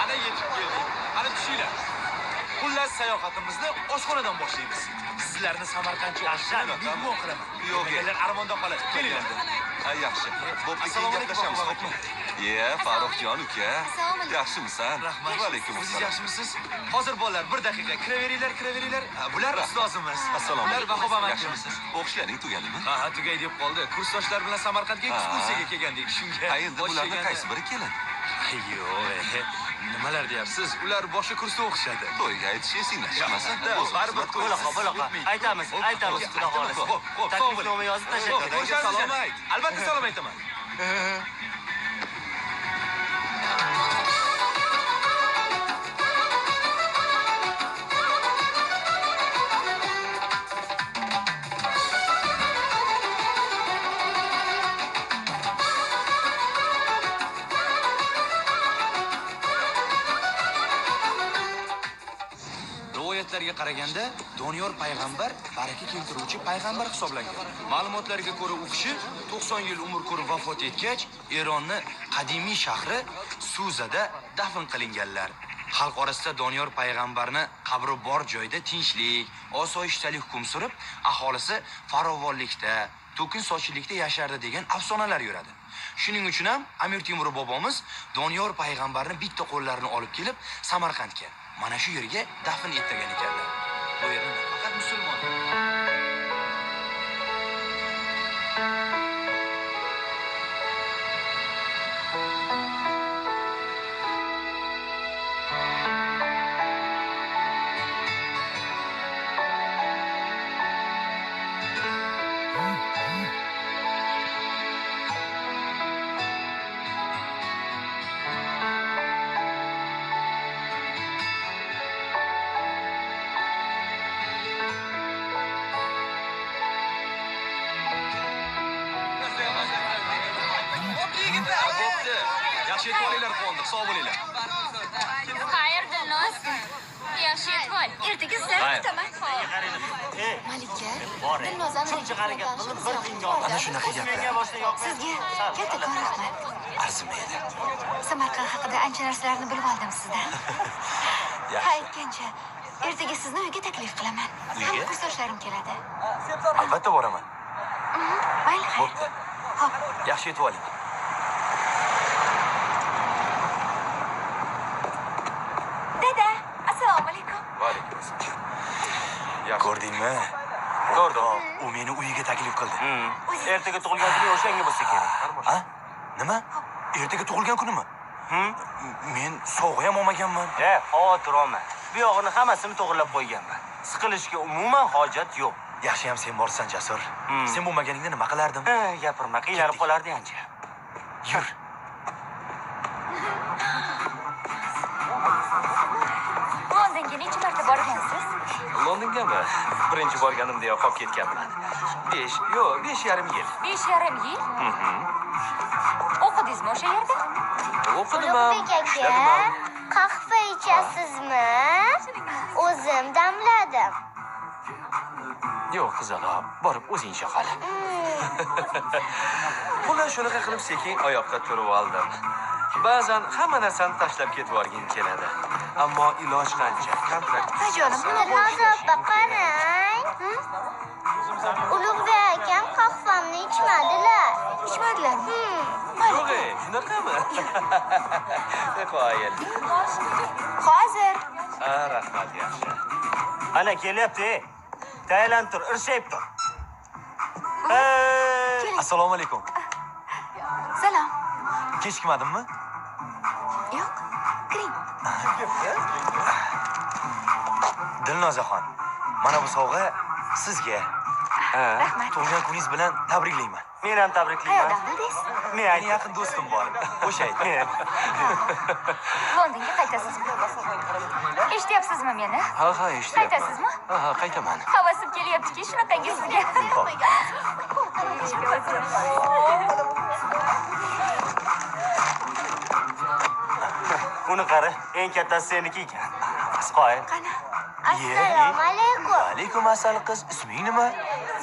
Speaker 8: Ana yetib keldik. Ana tushinglar. Xullas sayohatimizni oshxonadan boshlaymiz. Sizlarni Samarqandcha oshxonada mehmon qilaman.
Speaker 9: Yo'q,
Speaker 8: Yo'qlar armonda qoladi. Kelinglar.
Speaker 9: Ha, yaxshi. Bo'pti, keyin gaplashamiz, xo'pmi? Ye, Farruhjon uka. Yaxshimisan?
Speaker 8: Rahmat.
Speaker 9: Va alaykum
Speaker 8: Siz
Speaker 9: assalom.
Speaker 8: yaxshimisiz? Hozir bolalar bir daqiqa kiraveringlar, kiraveringlar. Bular ustozimiz.
Speaker 9: Assalomu
Speaker 8: Bular
Speaker 9: alaykum.
Speaker 8: Vahob amaki.
Speaker 9: Yaxshimisiz? O'qishlaring tugadimi?
Speaker 8: Ha, ha, tugay deb qoldi. Kursdoshlar bilan Samarqandga ekskursiyaga kelgandik. Shunga.
Speaker 9: Ha, endi bularning qaysi biri kelin?
Speaker 8: Yo'q, nimalar deyapsiz? Ular boshqa kursda o'qishadi.
Speaker 9: To'yga aytish esingdan chiqmasin.
Speaker 8: Baribir
Speaker 3: Bo'la qol, bo'la qol. Aytamiz, aytamiz, xudo xohlasa.
Speaker 8: Xo'p, xo'p,
Speaker 3: Taklifnoma yozib tashlab.
Speaker 8: Salom ayt. Albatta salom aytaman. Rivoyatlarga qaraganda Doniyor payg'ambar baraka keltiruvchi payg'ambar hisoblangan. Ma'lumotlarga ko'ra u kishi 90 yil umr ko'rib vafot etgach, Eronni qadimiy shahri Suzada dafn qilinganlar. Xalq orasida Doniyor payg'ambarni qabri bor joyda tinchlik, osoyishtalik hukm surib, aholisi farovonlikda, to'kin sochlikda yashardi degan afsonalar yuradi. Shuning uchun ham Amir Temur bobomiz Doniyor payg'ambarni bitta qo'llarini olib kelib Samarqandga, mana shu yerga dafn ettirgan ekanlar. Bu yerda nafaqat musulmon,
Speaker 15: Bo'pti. Yaxshi yetib olinglar, quvondiq. Sog' bo'linglar.
Speaker 2: Xayr, Dilnoz. Yaxshi yetib ol.
Speaker 10: Ertaga sizlarni kutaman.
Speaker 14: Malika, Dilnozani
Speaker 3: shuncha harakat qilib bir kunga
Speaker 1: Ana shunaqa gaplar.
Speaker 2: Sizga kattakon rahmat.
Speaker 1: Arzimaydi.
Speaker 2: Samarqand haqida ancha narsalarni bilib oldim sizdan.
Speaker 1: Yaxshi.
Speaker 2: Ha, aytgancha, ertaga sizni uyga taklif qilaman.
Speaker 1: Uyga?
Speaker 2: Hamma kursdoshlarim keladi.
Speaker 1: Albatta boraman.
Speaker 2: Mayli, xayr.
Speaker 1: Bo'pti.
Speaker 2: Xo'p.
Speaker 1: Yaxshi yetib oling.
Speaker 2: Dada, assalomu alaykum.
Speaker 9: Va alaykum assalom.
Speaker 1: Ko'rdingmi?
Speaker 8: Ko'rdim.
Speaker 1: U meni uyiga taklif qildi.
Speaker 3: Ertaga tug'ilgan kuni o'shanga bo'lsa kerak.
Speaker 1: Ha? Nima? Ertaga tug'ilgan kunimi? Men sovg'a ham olmaganman.
Speaker 3: Xavotir olma. Bu yog'ini hammasini to'g'rilab qo'yganman. Siqilishga umuman hojat yo'q.
Speaker 1: Yaxshi ham sen borsan, Jasur. Sen bo'lmaganingda nima qilardim?
Speaker 3: Gapirma, qiynalib qolardi ancha.
Speaker 1: Yur.
Speaker 2: Londonga necha marta borgansiz?
Speaker 15: Londongami? Birinchi borganimda qolib ketganman. 5, yo'q, 5,5 yil.
Speaker 2: 5,5 yil? O'qidingizmi o'sha yerda?
Speaker 15: O'qidim ham,
Speaker 14: Ulug'bek aka,
Speaker 15: ishladim ham.
Speaker 14: qahva ichasizmi? O'zim damladim.
Speaker 15: Yo'q, qizaloq, borib o'zing icha qol. Xullas, shunaqa qilib sekin oyoqqa turib oldim. Ba'zan hamma narsani tashlab ketib yuborging keladi. Ammo iloj qancha? Kontrakt.
Speaker 2: Jonim,
Speaker 14: Dilnoza opa, qarang. Ulug'bek akam qahvamni ichmadilar.
Speaker 2: Ichmadilarmi?
Speaker 15: Yo'q, shunaqami? Qoyil.
Speaker 2: Hozir.
Speaker 15: Ha, rahmat, yaxshi.
Speaker 3: Ana kelyapti. Tayyorlanib tur, irshayib tur.
Speaker 1: Assalomu alaykum.
Speaker 2: Salom.
Speaker 1: Kechikmadimmi?
Speaker 2: Yo'q, kiring.
Speaker 1: Dilnozaxon, mana bu sovg'a sizga.
Speaker 2: Rahmat.
Speaker 1: Tug'ilgan kuningiz bilan tabriklayman.
Speaker 3: Men ham tabriklayman.
Speaker 2: Qayerdan bildingiz?
Speaker 3: Men
Speaker 1: Meni yaqin do'stim bor. O'sha aytdi.
Speaker 2: Londonga qaytasizmi? Eshityapsizmi meni?
Speaker 15: Ha, ha, eshityapman.
Speaker 2: Qaytasizmi?
Speaker 15: Ha, ha, qaytaman.
Speaker 2: Havasim kelyaptiki, shunaqangi sizga.
Speaker 3: Uni qara, eng kattasi seniki ekan. Qoyil.
Speaker 2: Qani?
Speaker 14: Assalomu alaykum.
Speaker 1: Alaykum assalom qiz, isming nima?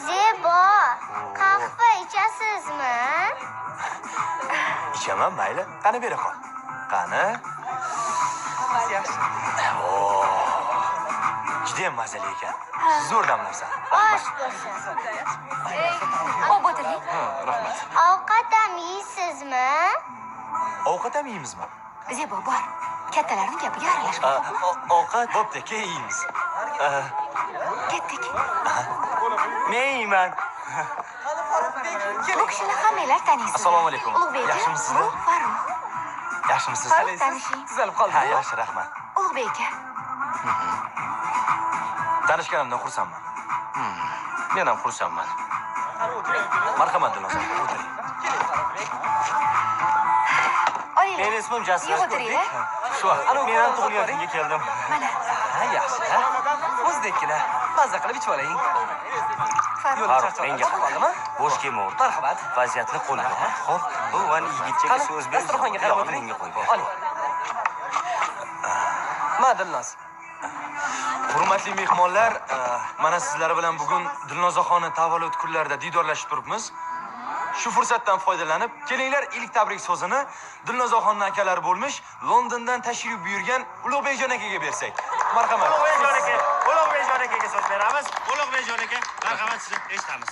Speaker 14: Zebo, qahva ichasizmi?
Speaker 1: Ichaman, mayli. Qani bera qol. Qani? Oo. Juda ham mazali ekan. Zo'r damlabsan.
Speaker 14: Osh bo'lsin.
Speaker 2: O'p o'tiring.
Speaker 15: Ha, rahmat.
Speaker 14: Ovqat ham yeysizmi?
Speaker 1: Ovqat ham yeymizmi?
Speaker 2: Zebo, bor. Kattalarning gapiga aralashma.
Speaker 1: Ovqat bo'pti, keyin yeymiz.
Speaker 2: Ketdik.
Speaker 3: Men yeyman.
Speaker 2: Bu kishini hammanglar taniysiz.
Speaker 1: Assalomu alaykum.
Speaker 2: Ulug'bek aka,
Speaker 1: Yaxshimisizlar?
Speaker 2: bu Farruh.
Speaker 1: Yaxshimisiz?
Speaker 2: Farruh tanishing.
Speaker 15: Tuzalib qoldi.
Speaker 1: Ha, yaxshi, rahmat.
Speaker 2: Ulug'bek aka.
Speaker 1: Tanishganimdan xursandman.
Speaker 15: Men ham xursandman.
Speaker 1: Marhamat, Dilnoza, o'tiring.
Speaker 2: Olinglar.
Speaker 3: Meni ismim Jasur.
Speaker 2: Yo'q, o'tiringlar.
Speaker 1: Shu vaqt.
Speaker 3: Ana men ham tug'ilgan kunga keldim.
Speaker 2: Mana.
Speaker 15: Ha, yaxshi. O'zidekina. Mazza qilib ichib oling.
Speaker 2: Farruh.
Speaker 3: Farruh, menga
Speaker 15: qoldimi?
Speaker 3: Bo'sh kelma o'rta.
Speaker 15: Marhamat.
Speaker 3: Vaziyatni qo'lga ol. Xo'p, bu van yigitchaga
Speaker 15: Qani,
Speaker 3: so'z ber.
Speaker 15: dasturxonga qarab o'tiring.
Speaker 3: Menga qo'y ber.
Speaker 15: Oling. Ma, Dilnoz.
Speaker 1: Hurmatli mehmonlar, mana sizlar bilan bugun Dilnozaxonni tavallud kunlarida diydorlashib turibmiz. Shu fursatdan foydalanib, kelinglar ilk tabrik so'zini Dilnozaxonning akalari bo'lmish Londondan tashrif buyurgan Ulug'bekjon akaga bersak. Marhamat.
Speaker 3: Ulug'bekjon aka, Ulug'bekjon akaga so'z beramiz. Ulug'bekjon aka, marhamat, sizni eshitamiz.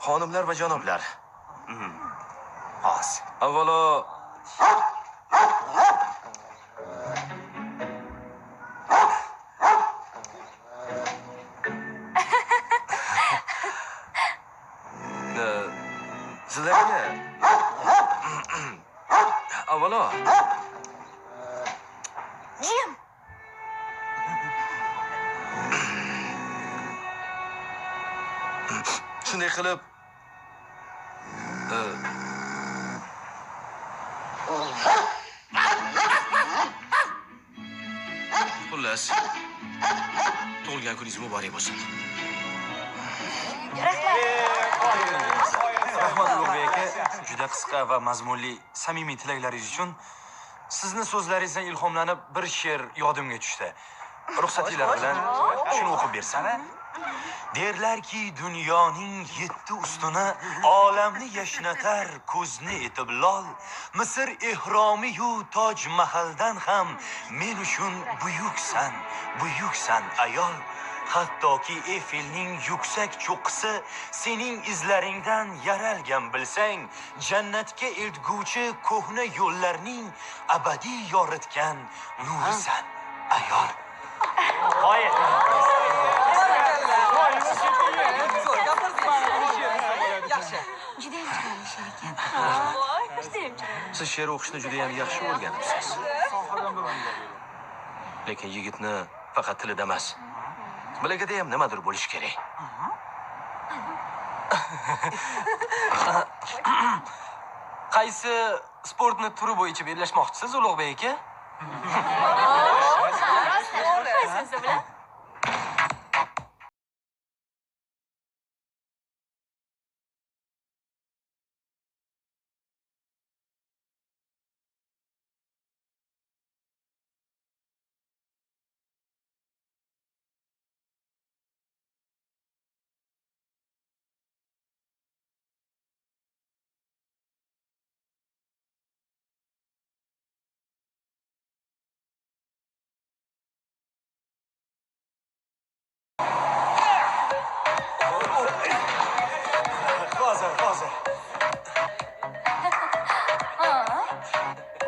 Speaker 8: Xonimlar va janoblar.
Speaker 3: Oz.
Speaker 15: Avvalo sizlarga avvalo
Speaker 2: Jim.
Speaker 8: shunday qilib xullas, tug'ilgan kuningiz muborak bo'lsin.
Speaker 2: Rahmat.
Speaker 8: Rahmat Ulug'bek aka, juda qisqa va mazmunli samimiy tilaklaringiz uchun sizni so'zlaringizdan ilhomlanib bir she'r yodimga tushdi. Ruxsatinglar bilan shuni o'qib bersam. Derlarki dunyoning 7 ustuni olamni yashnatar ko'zni etib lol. Misr ehromi yu Toj Mahaldan ham men uchun buyuksan, buyuksan ayol. Hattoki Eyfelning yuksak cho'qqisi sening izlaringdan yaralgan bilsang, jannatga eltguvchi ko'hna yo'llarning abadiy yoritgan nurisan ayol.
Speaker 3: Qoyil.
Speaker 12: Yaxshi.
Speaker 2: Juda ham chiroyli she'r ekan.
Speaker 15: Siz she'r o'qishni juda ham yaxshi o'rganibsiz. Lekin yigitni faqat tilida emas, bilagida ham nimadir bo'lishi kerak.
Speaker 17: Qaysi sportni turi bo'yicha bellashmoqchisiz, Ulug'bek aka?
Speaker 2: Qaysisi bilan?
Speaker 8: Hozir.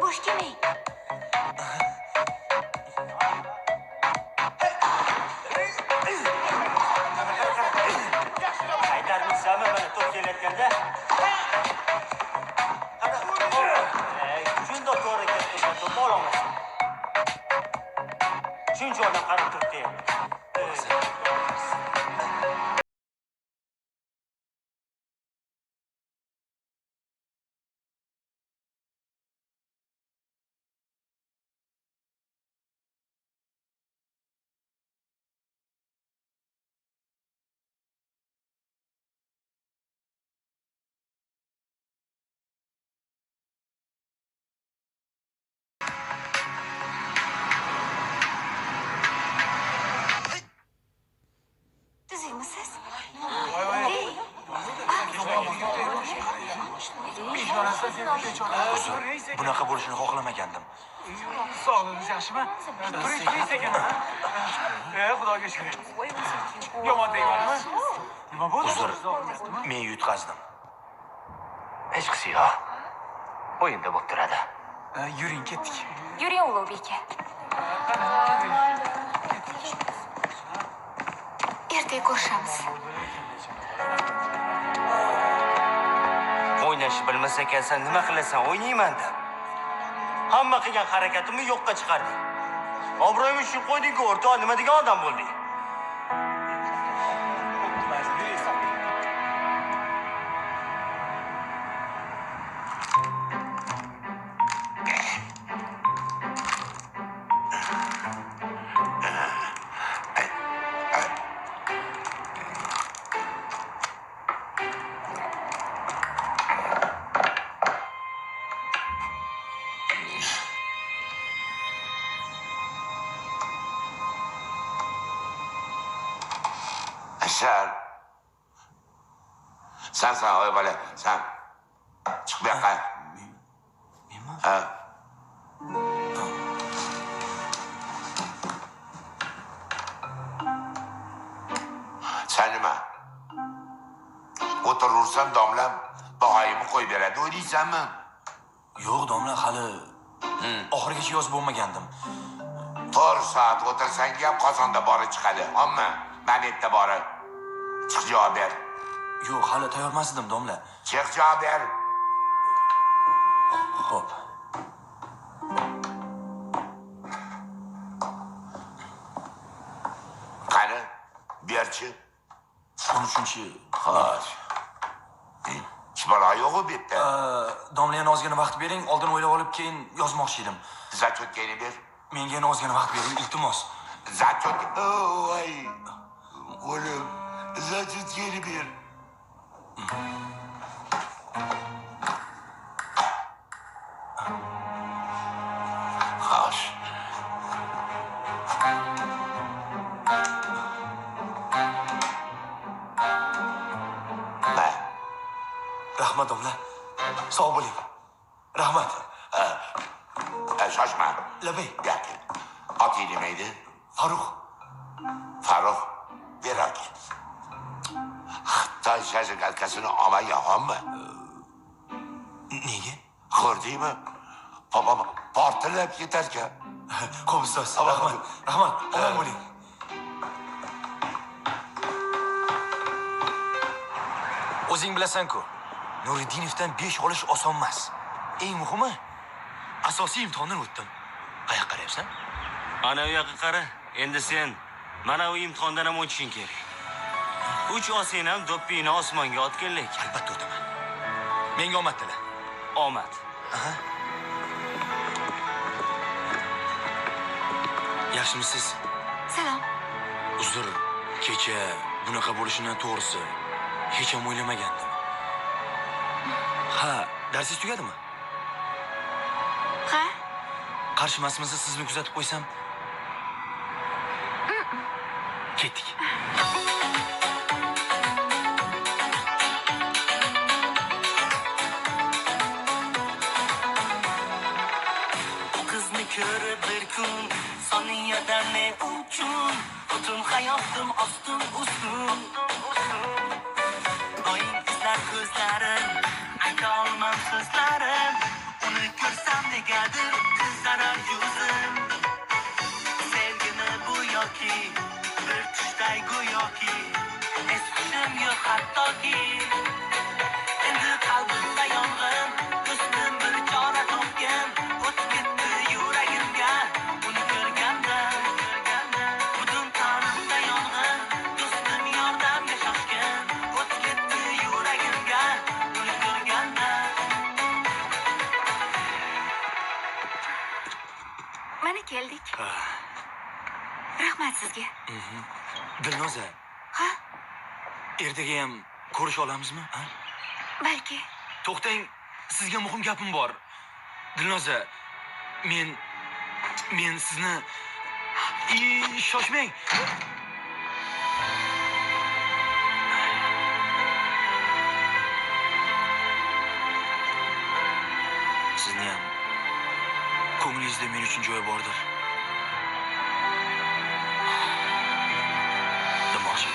Speaker 2: Bo'sh kelmang.
Speaker 3: Qaytarmaysanmi mana to'p kelayotganda? Shundoq to'g'ri ketdi, to'pni ololmaysan. Shuncha odam qarab turibdi.
Speaker 2: Tuzukmisiz?
Speaker 8: Uzr, bunaqa bo'lishini xohlamagandim.
Speaker 18: Sog'lig'ingiz yaxshimi? Turing sekin. Xudoga shukr. Yomon deymanmi? Nima bo'ldi?
Speaker 8: Uzr, men yutqazdim.
Speaker 15: Hech qisi yo'q. O'yinda bo'lib turadi.
Speaker 18: Yuring, ketdik.
Speaker 2: Yuring, Ulug'bek aka. Ertaga ko'rishamiz.
Speaker 3: O'ynashni bilmas ekansan, nima qilasan? O'ynayman deb. Hamma qilgan harakatimni yo'qqa chiqarding. Obro'yimni tushirib qo'yding-ku, o'rtoq, nima degan odam bo'lding?
Speaker 4: Sen sen oy bola, sen. Chiq bu yoqqa.
Speaker 8: Menmi?
Speaker 4: Ha. Sen nima? O'tiraversam domlam bog'ayimni qo'yib beradi o'ylaysanmi?
Speaker 8: Yo'q domla, hali oxirigacha yozib bo'lmagandim.
Speaker 4: 4 soat o'tirsang ham qozonda bori chiqadi, omma. Mana yerda bori. Chiq javob ber.
Speaker 8: Yo'q, hali tayyor emas edim domla.
Speaker 4: Chiq javob ber.
Speaker 8: Xo'p.
Speaker 4: Qani, berchi.
Speaker 8: 13-chi.
Speaker 4: Xo'sh. Hech balo yo'q bu yerda.
Speaker 8: Domla, yana ozgina vaqt bering, oldin o'ylab olib keyin yozmoqchi edim.
Speaker 4: Zachotkani ber.
Speaker 8: Menga yana ozgina vaqt bering, iltimos.
Speaker 4: Zachotka. Voy. O'lim. Gazeti ber. Xo'sh.
Speaker 1: Rahmat domla. Sog' bo'ling. Rahmat.
Speaker 4: Shoshma.
Speaker 1: Labay.
Speaker 4: Gapir. Oting nima edi?
Speaker 1: Farruh.
Speaker 4: Farruh, berar ket. Xitoy shajigalkasini olmaganmi?
Speaker 1: Nega?
Speaker 4: Ko'rdingmi? Portillab ketarkan.
Speaker 1: Xo'p, ustoz. Rahmat. Rahmat. Omon bo'ling. O'zing bilasan-ku, Nuriddinovdan 5 olish oson emas. Eng muhimi, asosiy imtihondan o'tdim. Qayoqqa qarayapsan?
Speaker 3: Ana u yoqqa qara. Endi sen mana u imtihondan ham o'tishing kerak. 3 olsang ham do'ppingni osmonga otganlik.
Speaker 1: Albatta o'taman. Menga omad tila.
Speaker 3: Omad.
Speaker 1: Aha. Yaxshimisiz?
Speaker 2: Salom.
Speaker 1: Uzr, kecha bunaqa bo'lishini to'g'risi hech ham o'ylamagandim. Ha, darsingiz tugadimi?
Speaker 2: Ha?
Speaker 1: Qarshi emasmisiz, sizni kuzatib qo'ysam? Ketdik.
Speaker 7: U qizni ko'rib bir kun soniyada ne uchun butun hayotim ostin ustun. Doim izlar ko'zlarim, ayta olmam so'zlarim. Uni ko'rsam negadir qizarar yuzim. Sevgimi bu yoki bir tushday go'yoki, es hushim yo'q hattoki. Endi qalbimda yong'in, do'stim bir chora topgin. O't ketdi yuragimga uni ko'rganda. Butun tanimda yong'in, do'stim yordamga shoshgin. O't ketdi yuragimga uni ko'rganda.
Speaker 2: Mana keldik. Rahmat sizga.
Speaker 1: Dilnoza.
Speaker 2: Ha?
Speaker 1: Ertaga ham ko'risha olamizmi? Ha?
Speaker 2: Balki.
Speaker 1: To'xtang, sizga muhim gapim bor. Dilnoza, men sizni shoshmang. Sizni ham ko'nglingizda men uchun joy bordir. Demoqchi.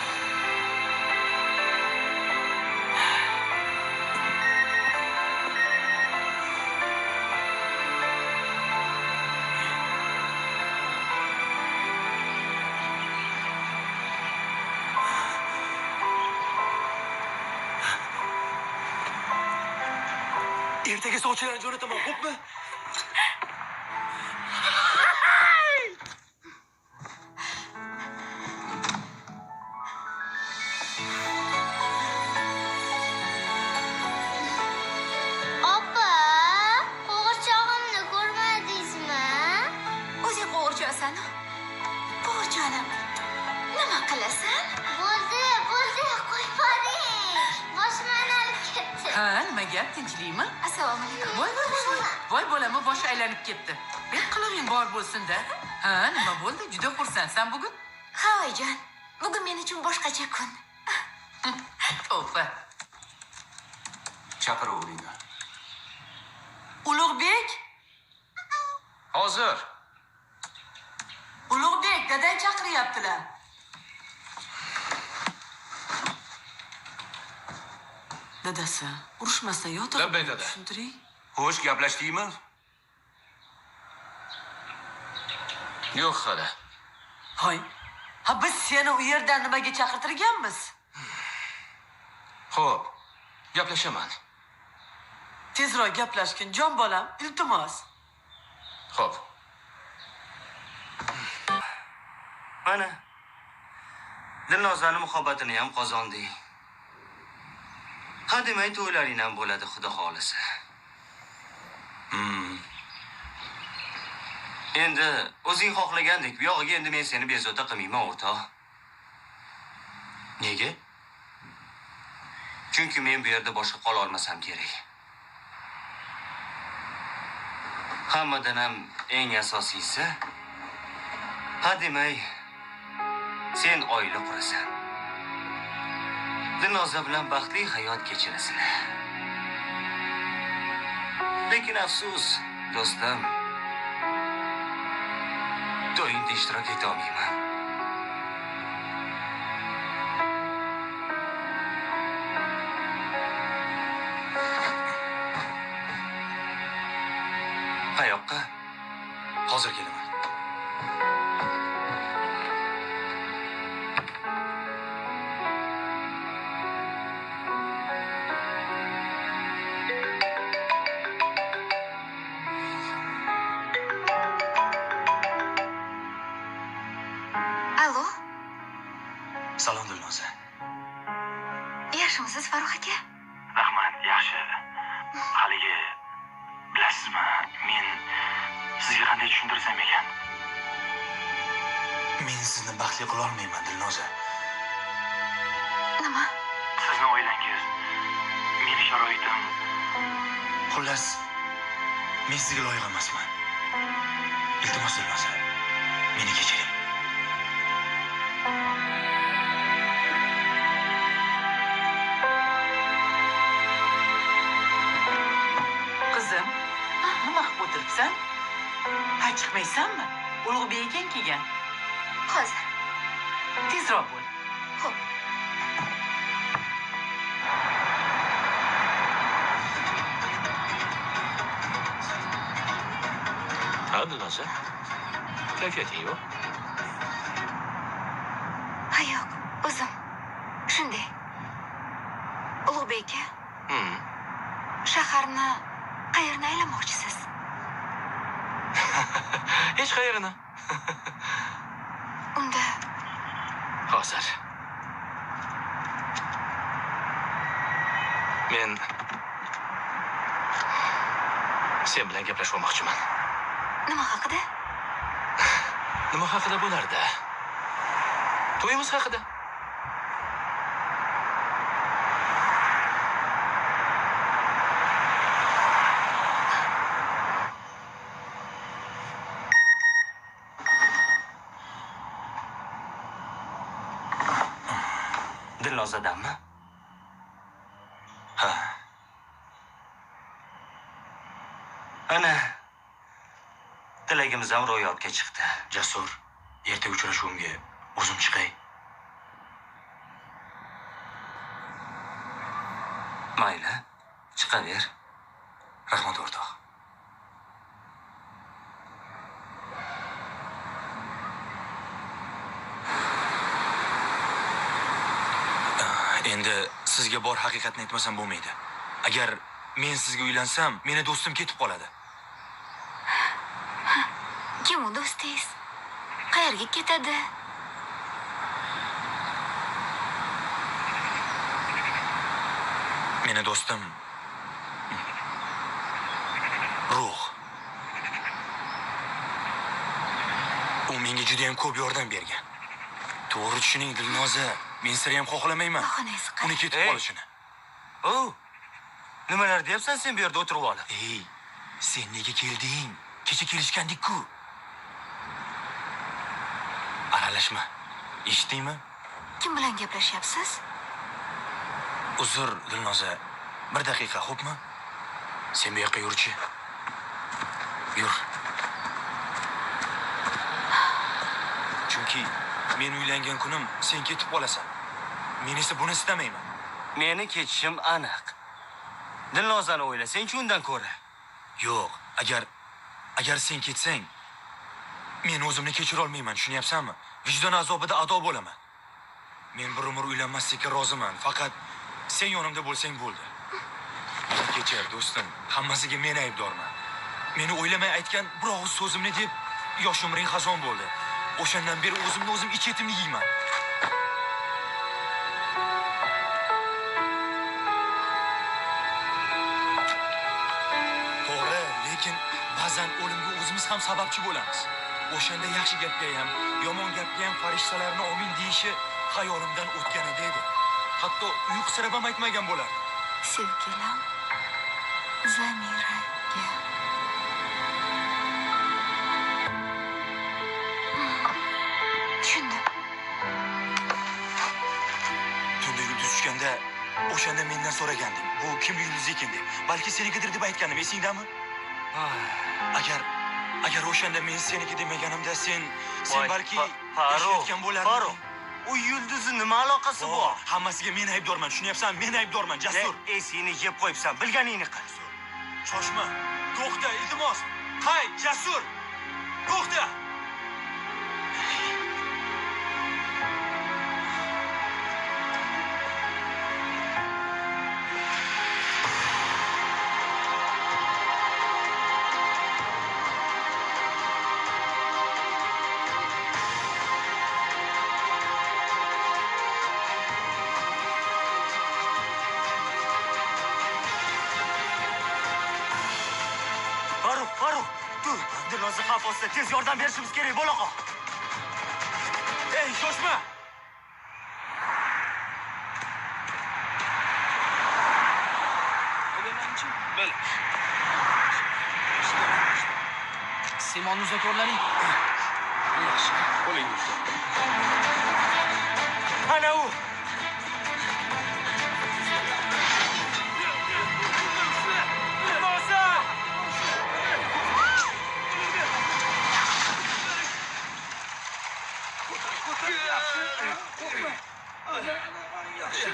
Speaker 1: Ertaga sovchilarni jo'nataman, xo'pmi?
Speaker 14: Opa, qo'g'irchog'imni ko'rmadingizmi?
Speaker 2: O'zing qo'g'irchoqsan. Qo'g'irchoqim. Nima qilasan?
Speaker 14: Bo'ldi, bo'ldi, qo'yib boring. Boshim aylanib ketdi.
Speaker 13: Ha, nima gap, tinchlikmi?
Speaker 2: Assalomu alaykum.
Speaker 13: Voy voy voy. Voy bolamni boshi aylanib ketdi. Bir qilig'ing bor bo'lsin-da. Ha, nima bo'ldi? Juda xursandsan bugun?
Speaker 2: Ha, oyijon. Bugun men uchun boshqacha kun.
Speaker 13: To'ppa.
Speaker 9: Chaqiruv-ringni.
Speaker 12: Ulug'bek?
Speaker 9: Hozir.
Speaker 12: Ulug'bek, dadang chaqiryaptilar. Dadasi, urushmasdan yo'q.
Speaker 9: Labbay dada.
Speaker 12: Tushuntiring.
Speaker 9: Xo'sh, gaplashdingmi? Yo'q hali.
Speaker 12: Hoy. Ha, biz seni u yerdan nimaga chaqirtirganmiz?
Speaker 9: Xo'p, gaplashaman.
Speaker 12: Tezroq gaplashgin, jon bolam, iltimos.
Speaker 9: Xo'p.
Speaker 3: Mana Dilnozani muhabbatini ham qozonding. Ha demay to'ylaring ham bo'ladi, xudo xolisa. Endi o'zing xohlagandek, bu yog'iga endi men seni bezovta qilmayman, o'rtoq.
Speaker 1: Nega?
Speaker 3: Chunki men bu yerda boshqa qola olmasam kerak. Hammadan ham eng asosiysi, ha demay, sen oila qurasan. Dilnoza bilan baxtli hayot kechirasan. Lekin afsus, do'stim, to'yingda ishtirok eta olmayman. Qayoqqa?
Speaker 8: Hozir kelaman.
Speaker 2: Alo,
Speaker 8: Salom Dilnoza.
Speaker 2: yaxshimisiz Farruh aka?
Speaker 1: Rahmat, yaxshi. Haligi bilasizmi, men sizga qanday tushuntirsam ekan?
Speaker 8: Men sizni baxtli qila olmayman, Dilnoza.
Speaker 2: Nima?
Speaker 1: Sizni oilangiz, meni sharoitim.
Speaker 8: Xullas, men sizga loyiq emasman. Iltimos Dilnoza, meni kechiring.
Speaker 13: Qizim, nima qilib o'tiribsan? Ha, chiqmaysanmi? Ulug'bek akang kelgan.
Speaker 2: Hozir.
Speaker 13: Tezroq bo'l.
Speaker 2: Xo'p.
Speaker 15: Ha, Dilnoza. Kayfiyating yo'q?
Speaker 2: Ha, yo'q, o'zim. Shunday. Ulug'bek aka, shaharni qayerni aylanmoqchisiz?
Speaker 15: Hech qayerini.
Speaker 2: Unda
Speaker 15: Hozir. Men sen bilan gaplashib olmoqchiman.
Speaker 2: nima haqida?
Speaker 15: Nima haqida bo'lardi? To'yimiz haqida.
Speaker 3: Dilnozadanmi?
Speaker 8: Ha.
Speaker 3: Ana, tilagimiz ham ro'yobga chiqdi.
Speaker 8: Jasur, erta uchrashuvimga o'zim chiqay.
Speaker 3: Mayli, chiqaver.
Speaker 8: Rahmat o'rtoq. Endi sizga bor haqiqatni aytmasam bo'lmaydi. Agar men sizga uylansam, meni do'stim ketib qoladi.
Speaker 2: Kim u do'stingiz? Qayerga ketadi?
Speaker 8: Meni do'stim Ruh. U menga juda ham ko'p yordam bergan. To'g'ri tushuning Dilnoza, men sira ham xohlamayman uni ketib qolishini.
Speaker 3: O, nimalar deyapsan sen bu yerda o'tirib olib?
Speaker 8: Ey, sen nega kelding? Kecha kelishgandik-ku. Aralashma. Eshitdingmi?
Speaker 2: Kim bilan gaplashyapsiz?
Speaker 8: Uzr Dilnoza, bir daqiqa, xo'pmi? Sen bu yoqqa yurchi. Yur. Chunki men uylangan kunim sen ketib qolasan. Men esa buni istamayman.
Speaker 3: Meni ketishim aniq. Dilnozani o'ylasang-chi undan ko'ra.
Speaker 8: Yo'q, agar sen ketsang, men o'zimni kechira olmayman, tushunyapsanmi? Vijdon azobida ado bo'laman. Men bir umr uylanmaslikka roziman, faqat sen yonimda bo'lsang bo'ldi. Meni kechir, do'stim, hammasiga men aybdorman. Meni o'ylamay aytgan bir og'iz so'zimni deb yosh umring xazon bo'ldi. O'shandan beri o'zimni o'zim ich etimni yeyman. To'g'ri, lekin ba'zan o'limga o'zimiz ham sababchi bo'lamiz. O'shanda yaxshi gapga ham, yomon gapga ham farishtalarni omin deyishi xayolimdan o'tganida edi. Hatto uyqusirab ham aytmagan bo'lardim.
Speaker 2: Sevgilim Zamiraga. Tushundim.
Speaker 1: Tunda yulduz tushganda o'shanda mendan so'raganding. Bu kim yulduzi ekan deb. Balki senikidir deb aytgandim, esingdami? Agar o'shanda men seniki demaganimda sen balki yashayotgan bo'larding.
Speaker 3: Farruh, u yulduzni nima aloqasi bor?
Speaker 1: Hammasiga men aybdorman, tushunyapsan? Men aybdorman, Jasur.
Speaker 3: Esingni yeb qo'yibsan, bilganingni qil.
Speaker 1: Shoshma. To'xta, iltimos. Qayt, Jasur. To'xta.
Speaker 3: Farruh, dur. Dilnoza xavf ostida, tez yordam berishimiz kerak, bo'la qol.
Speaker 1: Ey, shoshma.
Speaker 17: Simonni uzatvorlaring. Yaxshi.
Speaker 15: Qo'ling.
Speaker 3: Ana u.
Speaker 1: Dilnoza!
Speaker 18: Yaxshi.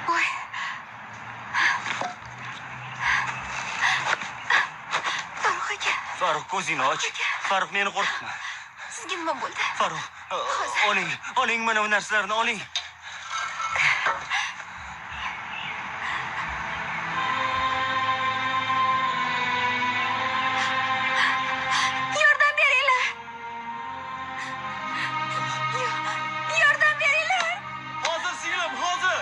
Speaker 2: Voy. Farruh aka.
Speaker 3: Farruh, ko'zingni och. Farruh, meni qo'rqitma.
Speaker 2: Sizga nima bo'ldi?
Speaker 3: Farruh, oling, oling mana bu narsalarni oling.
Speaker 2: Yordam beringlar. Yordam beringlar.
Speaker 1: Hozir singlim, hozir.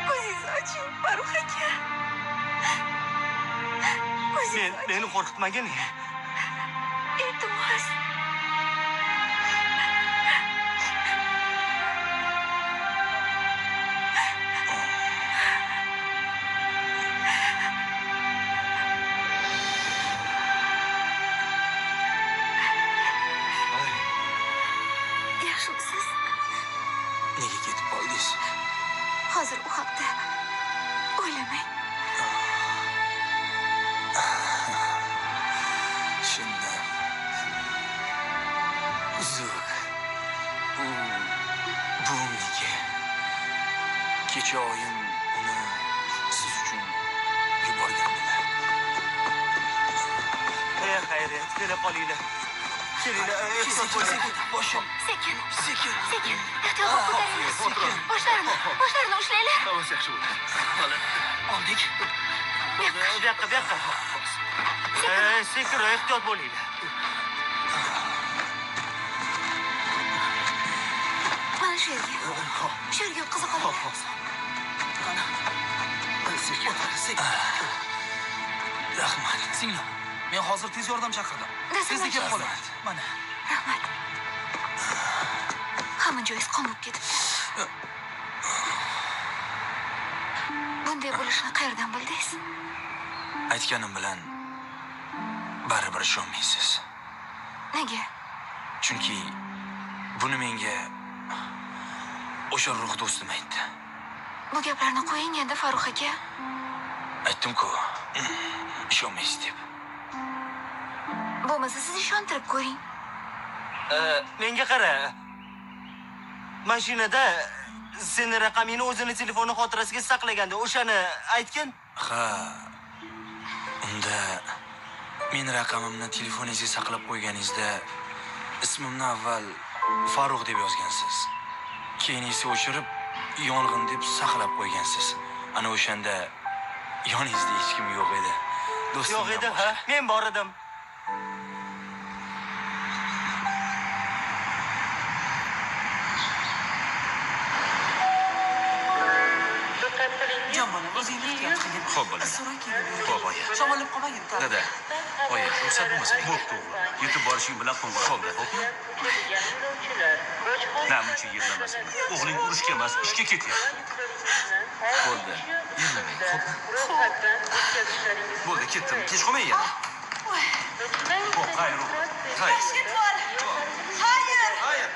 Speaker 2: Ko'zingizni oching, Farruh aka. Ko'zingizni
Speaker 3: Meni qo'rqitmagin.
Speaker 2: Iltimos. Yaxshimisiz?
Speaker 8: Nega ketib qoldingiz?
Speaker 2: Hozir u haqda o'ylamang.
Speaker 8: Tushundim. Uzuk. U buvimniki. Kecha oyim uni siz uchun yuborgandilar.
Speaker 3: Ey, xayriyat, kela qolinglar. Kelinglar, ehtiyot bo'ling.
Speaker 8: Boshim.
Speaker 2: Sekin.
Speaker 8: Sekin.
Speaker 2: Sekin. Ehtiyot qilib ko'taringlar. Boshlarini, boshlarini ushlanglar.
Speaker 15: Hammasi yaxshi bo'ladi. Mana
Speaker 8: Oldik.
Speaker 3: Bu yoqqa, bu yoqqa. Sekin, ehtiyot bo'linglar.
Speaker 2: Mana shu yerga. Shu yerga o'tkaza qolinglar.
Speaker 8: Sekin, sekin. Rahmat.
Speaker 18: Singlim, men hozir tez yordam chaqirdim. Tezda kelib qoladi. Mana.
Speaker 2: Rahmat. Hamma joyingiz qon bo'lib ketibdi. Bunday bo'lishini qayerdan bildingiz?
Speaker 8: Aytganim bilan baribir ishonmaysiz.
Speaker 2: Nega?
Speaker 8: Chunki buni menga o'sha ruh do'stim aytdi.
Speaker 2: Bu gaplarni qo'ying endi, Farruh aka.
Speaker 8: Aytdim-ku, ishonmaysiz deb.
Speaker 2: Bo'lmasa siz ishontirib ko'ring.
Speaker 3: Menga qara. Mashinada seni raqamingni o'zini telefoni xotirasiga saqlaganda o'shani aytgin.
Speaker 8: Ha. Unda men raqamimni telefoningizga saqlab qo'yganingizda ismimni avval Farruh deb yozgansiz. Keyin esa o'chirib yong'in deb saqlab qo'ygansiz. Ana o'shanda yoningizda hech kim yo'q edi. Do'stim
Speaker 3: yo'q edi, ha? Men bor edim.
Speaker 12: Diqqat
Speaker 13: Jon bolam, o'zingni ehtiyot qilgin.
Speaker 15: Xo'p, bolam.
Speaker 13: So'ra kelib yurgin.
Speaker 15: Xo'p, oyi.
Speaker 13: Shamollab qolmagin.
Speaker 15: Dada, oyi, ruxsat bo'lmasa.
Speaker 6: Bo'pti o'g'lim. Yetib borishing bilan qo'ng'iroq
Speaker 15: Xo'p, dada.
Speaker 6: Xo'pmi? Namuncha yig'lamasin. O'g'ling urushga emas, ishga ketyapti.
Speaker 15: Bo'ldi. Yig'lamang, xo'pmi? Bo'ldi, ketdim. Kech qolmang yana.
Speaker 6: Xo'p, xayr o'g'lim.
Speaker 15: Xayr.
Speaker 10: Yaxshi ketib bor. Xayr.
Speaker 15: Xayr.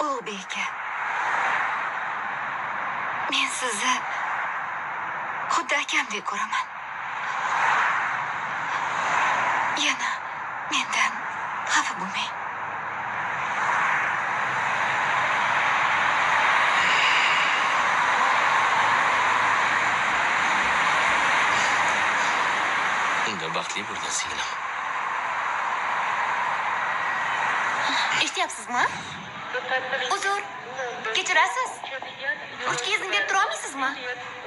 Speaker 2: Ulug'bek aka, men sizni xuddi akamdek ko'raman. Yana mendan xafa bo'lmang.
Speaker 15: Unda baxtli bo'lgin singlim.
Speaker 2: Eshityapsizmi? Uzr, kechirasiz. Ruchkangizni berib tura olmaysizmi?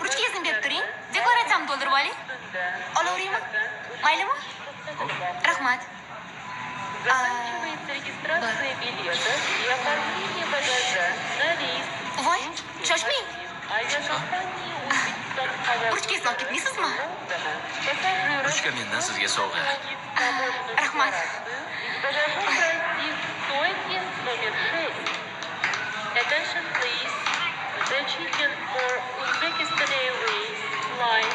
Speaker 2: Ruchkangizni berib turing. Deklaratsiyamni to'ldirib oling. Olaveraymi? Maylimi? Rahmat. Voy, shoshmang. Ruchkangizni olib ketmaysizmi?
Speaker 15: Ruchka mendan sizga sovg'a.
Speaker 2: Rahmat.
Speaker 16: Attention please. The chicken for Uzbekistan Airways flight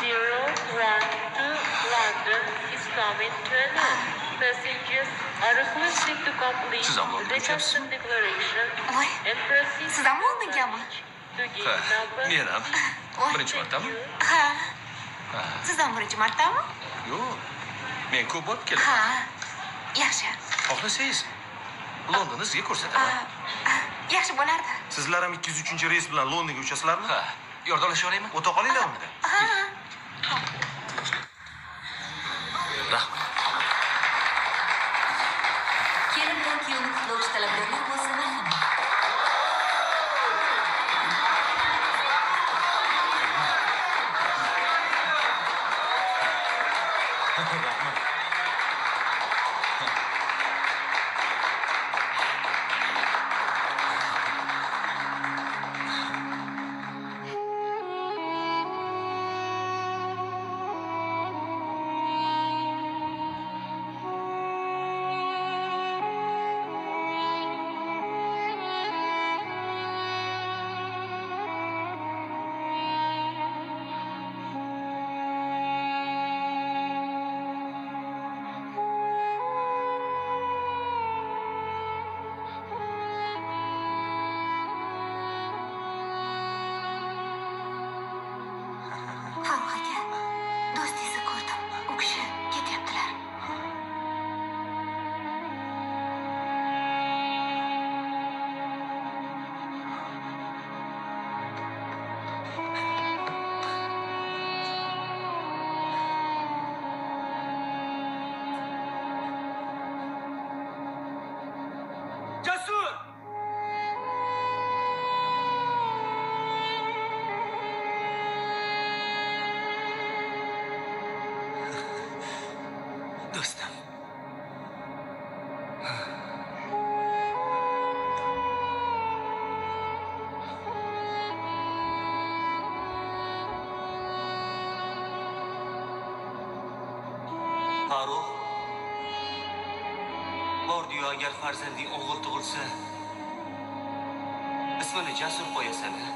Speaker 16: 2012 to London is coming to an end. Passengers are requested to complete
Speaker 15: Siz ham Londonga
Speaker 16: the
Speaker 15: uchyapsizmi?
Speaker 16: custom declaration
Speaker 2: Voy,
Speaker 16: and proceed
Speaker 2: siz ham Londongami?
Speaker 16: to gate
Speaker 15: Ha,
Speaker 16: number
Speaker 15: men ham.
Speaker 2: Voy.
Speaker 15: Birinchi martami?
Speaker 2: Ha,
Speaker 15: Ha,
Speaker 2: siz ham birinchi martami?
Speaker 15: yo'q. Men ko'p borib kelaman.
Speaker 2: Ha, yaxshi.
Speaker 15: Xohlasangiz, Londonni sizga ko'rsataman.
Speaker 2: Yaxshi bo'lardi.
Speaker 6: Sizlar ham 203-reys bilan Londonga uchasizlarmi?
Speaker 15: Ha, yordamlasha olaymi?
Speaker 6: O'ta qolinglar unda.
Speaker 2: Ha.
Speaker 15: Rahmat.
Speaker 10: Kelin bilan kuyovni qutlovchi talabgorlar bo'lsa marhamat.
Speaker 1: Rahmat.
Speaker 2: Farruh aka, do'stingizni ko'rdim. U kishi ketyaptilar.
Speaker 1: Jasur!
Speaker 15: Do'stim.
Speaker 3: Farruh, bordiyu agar farzanding o'g'il tug'ilsa, ismini Jasur qo'yasan, a?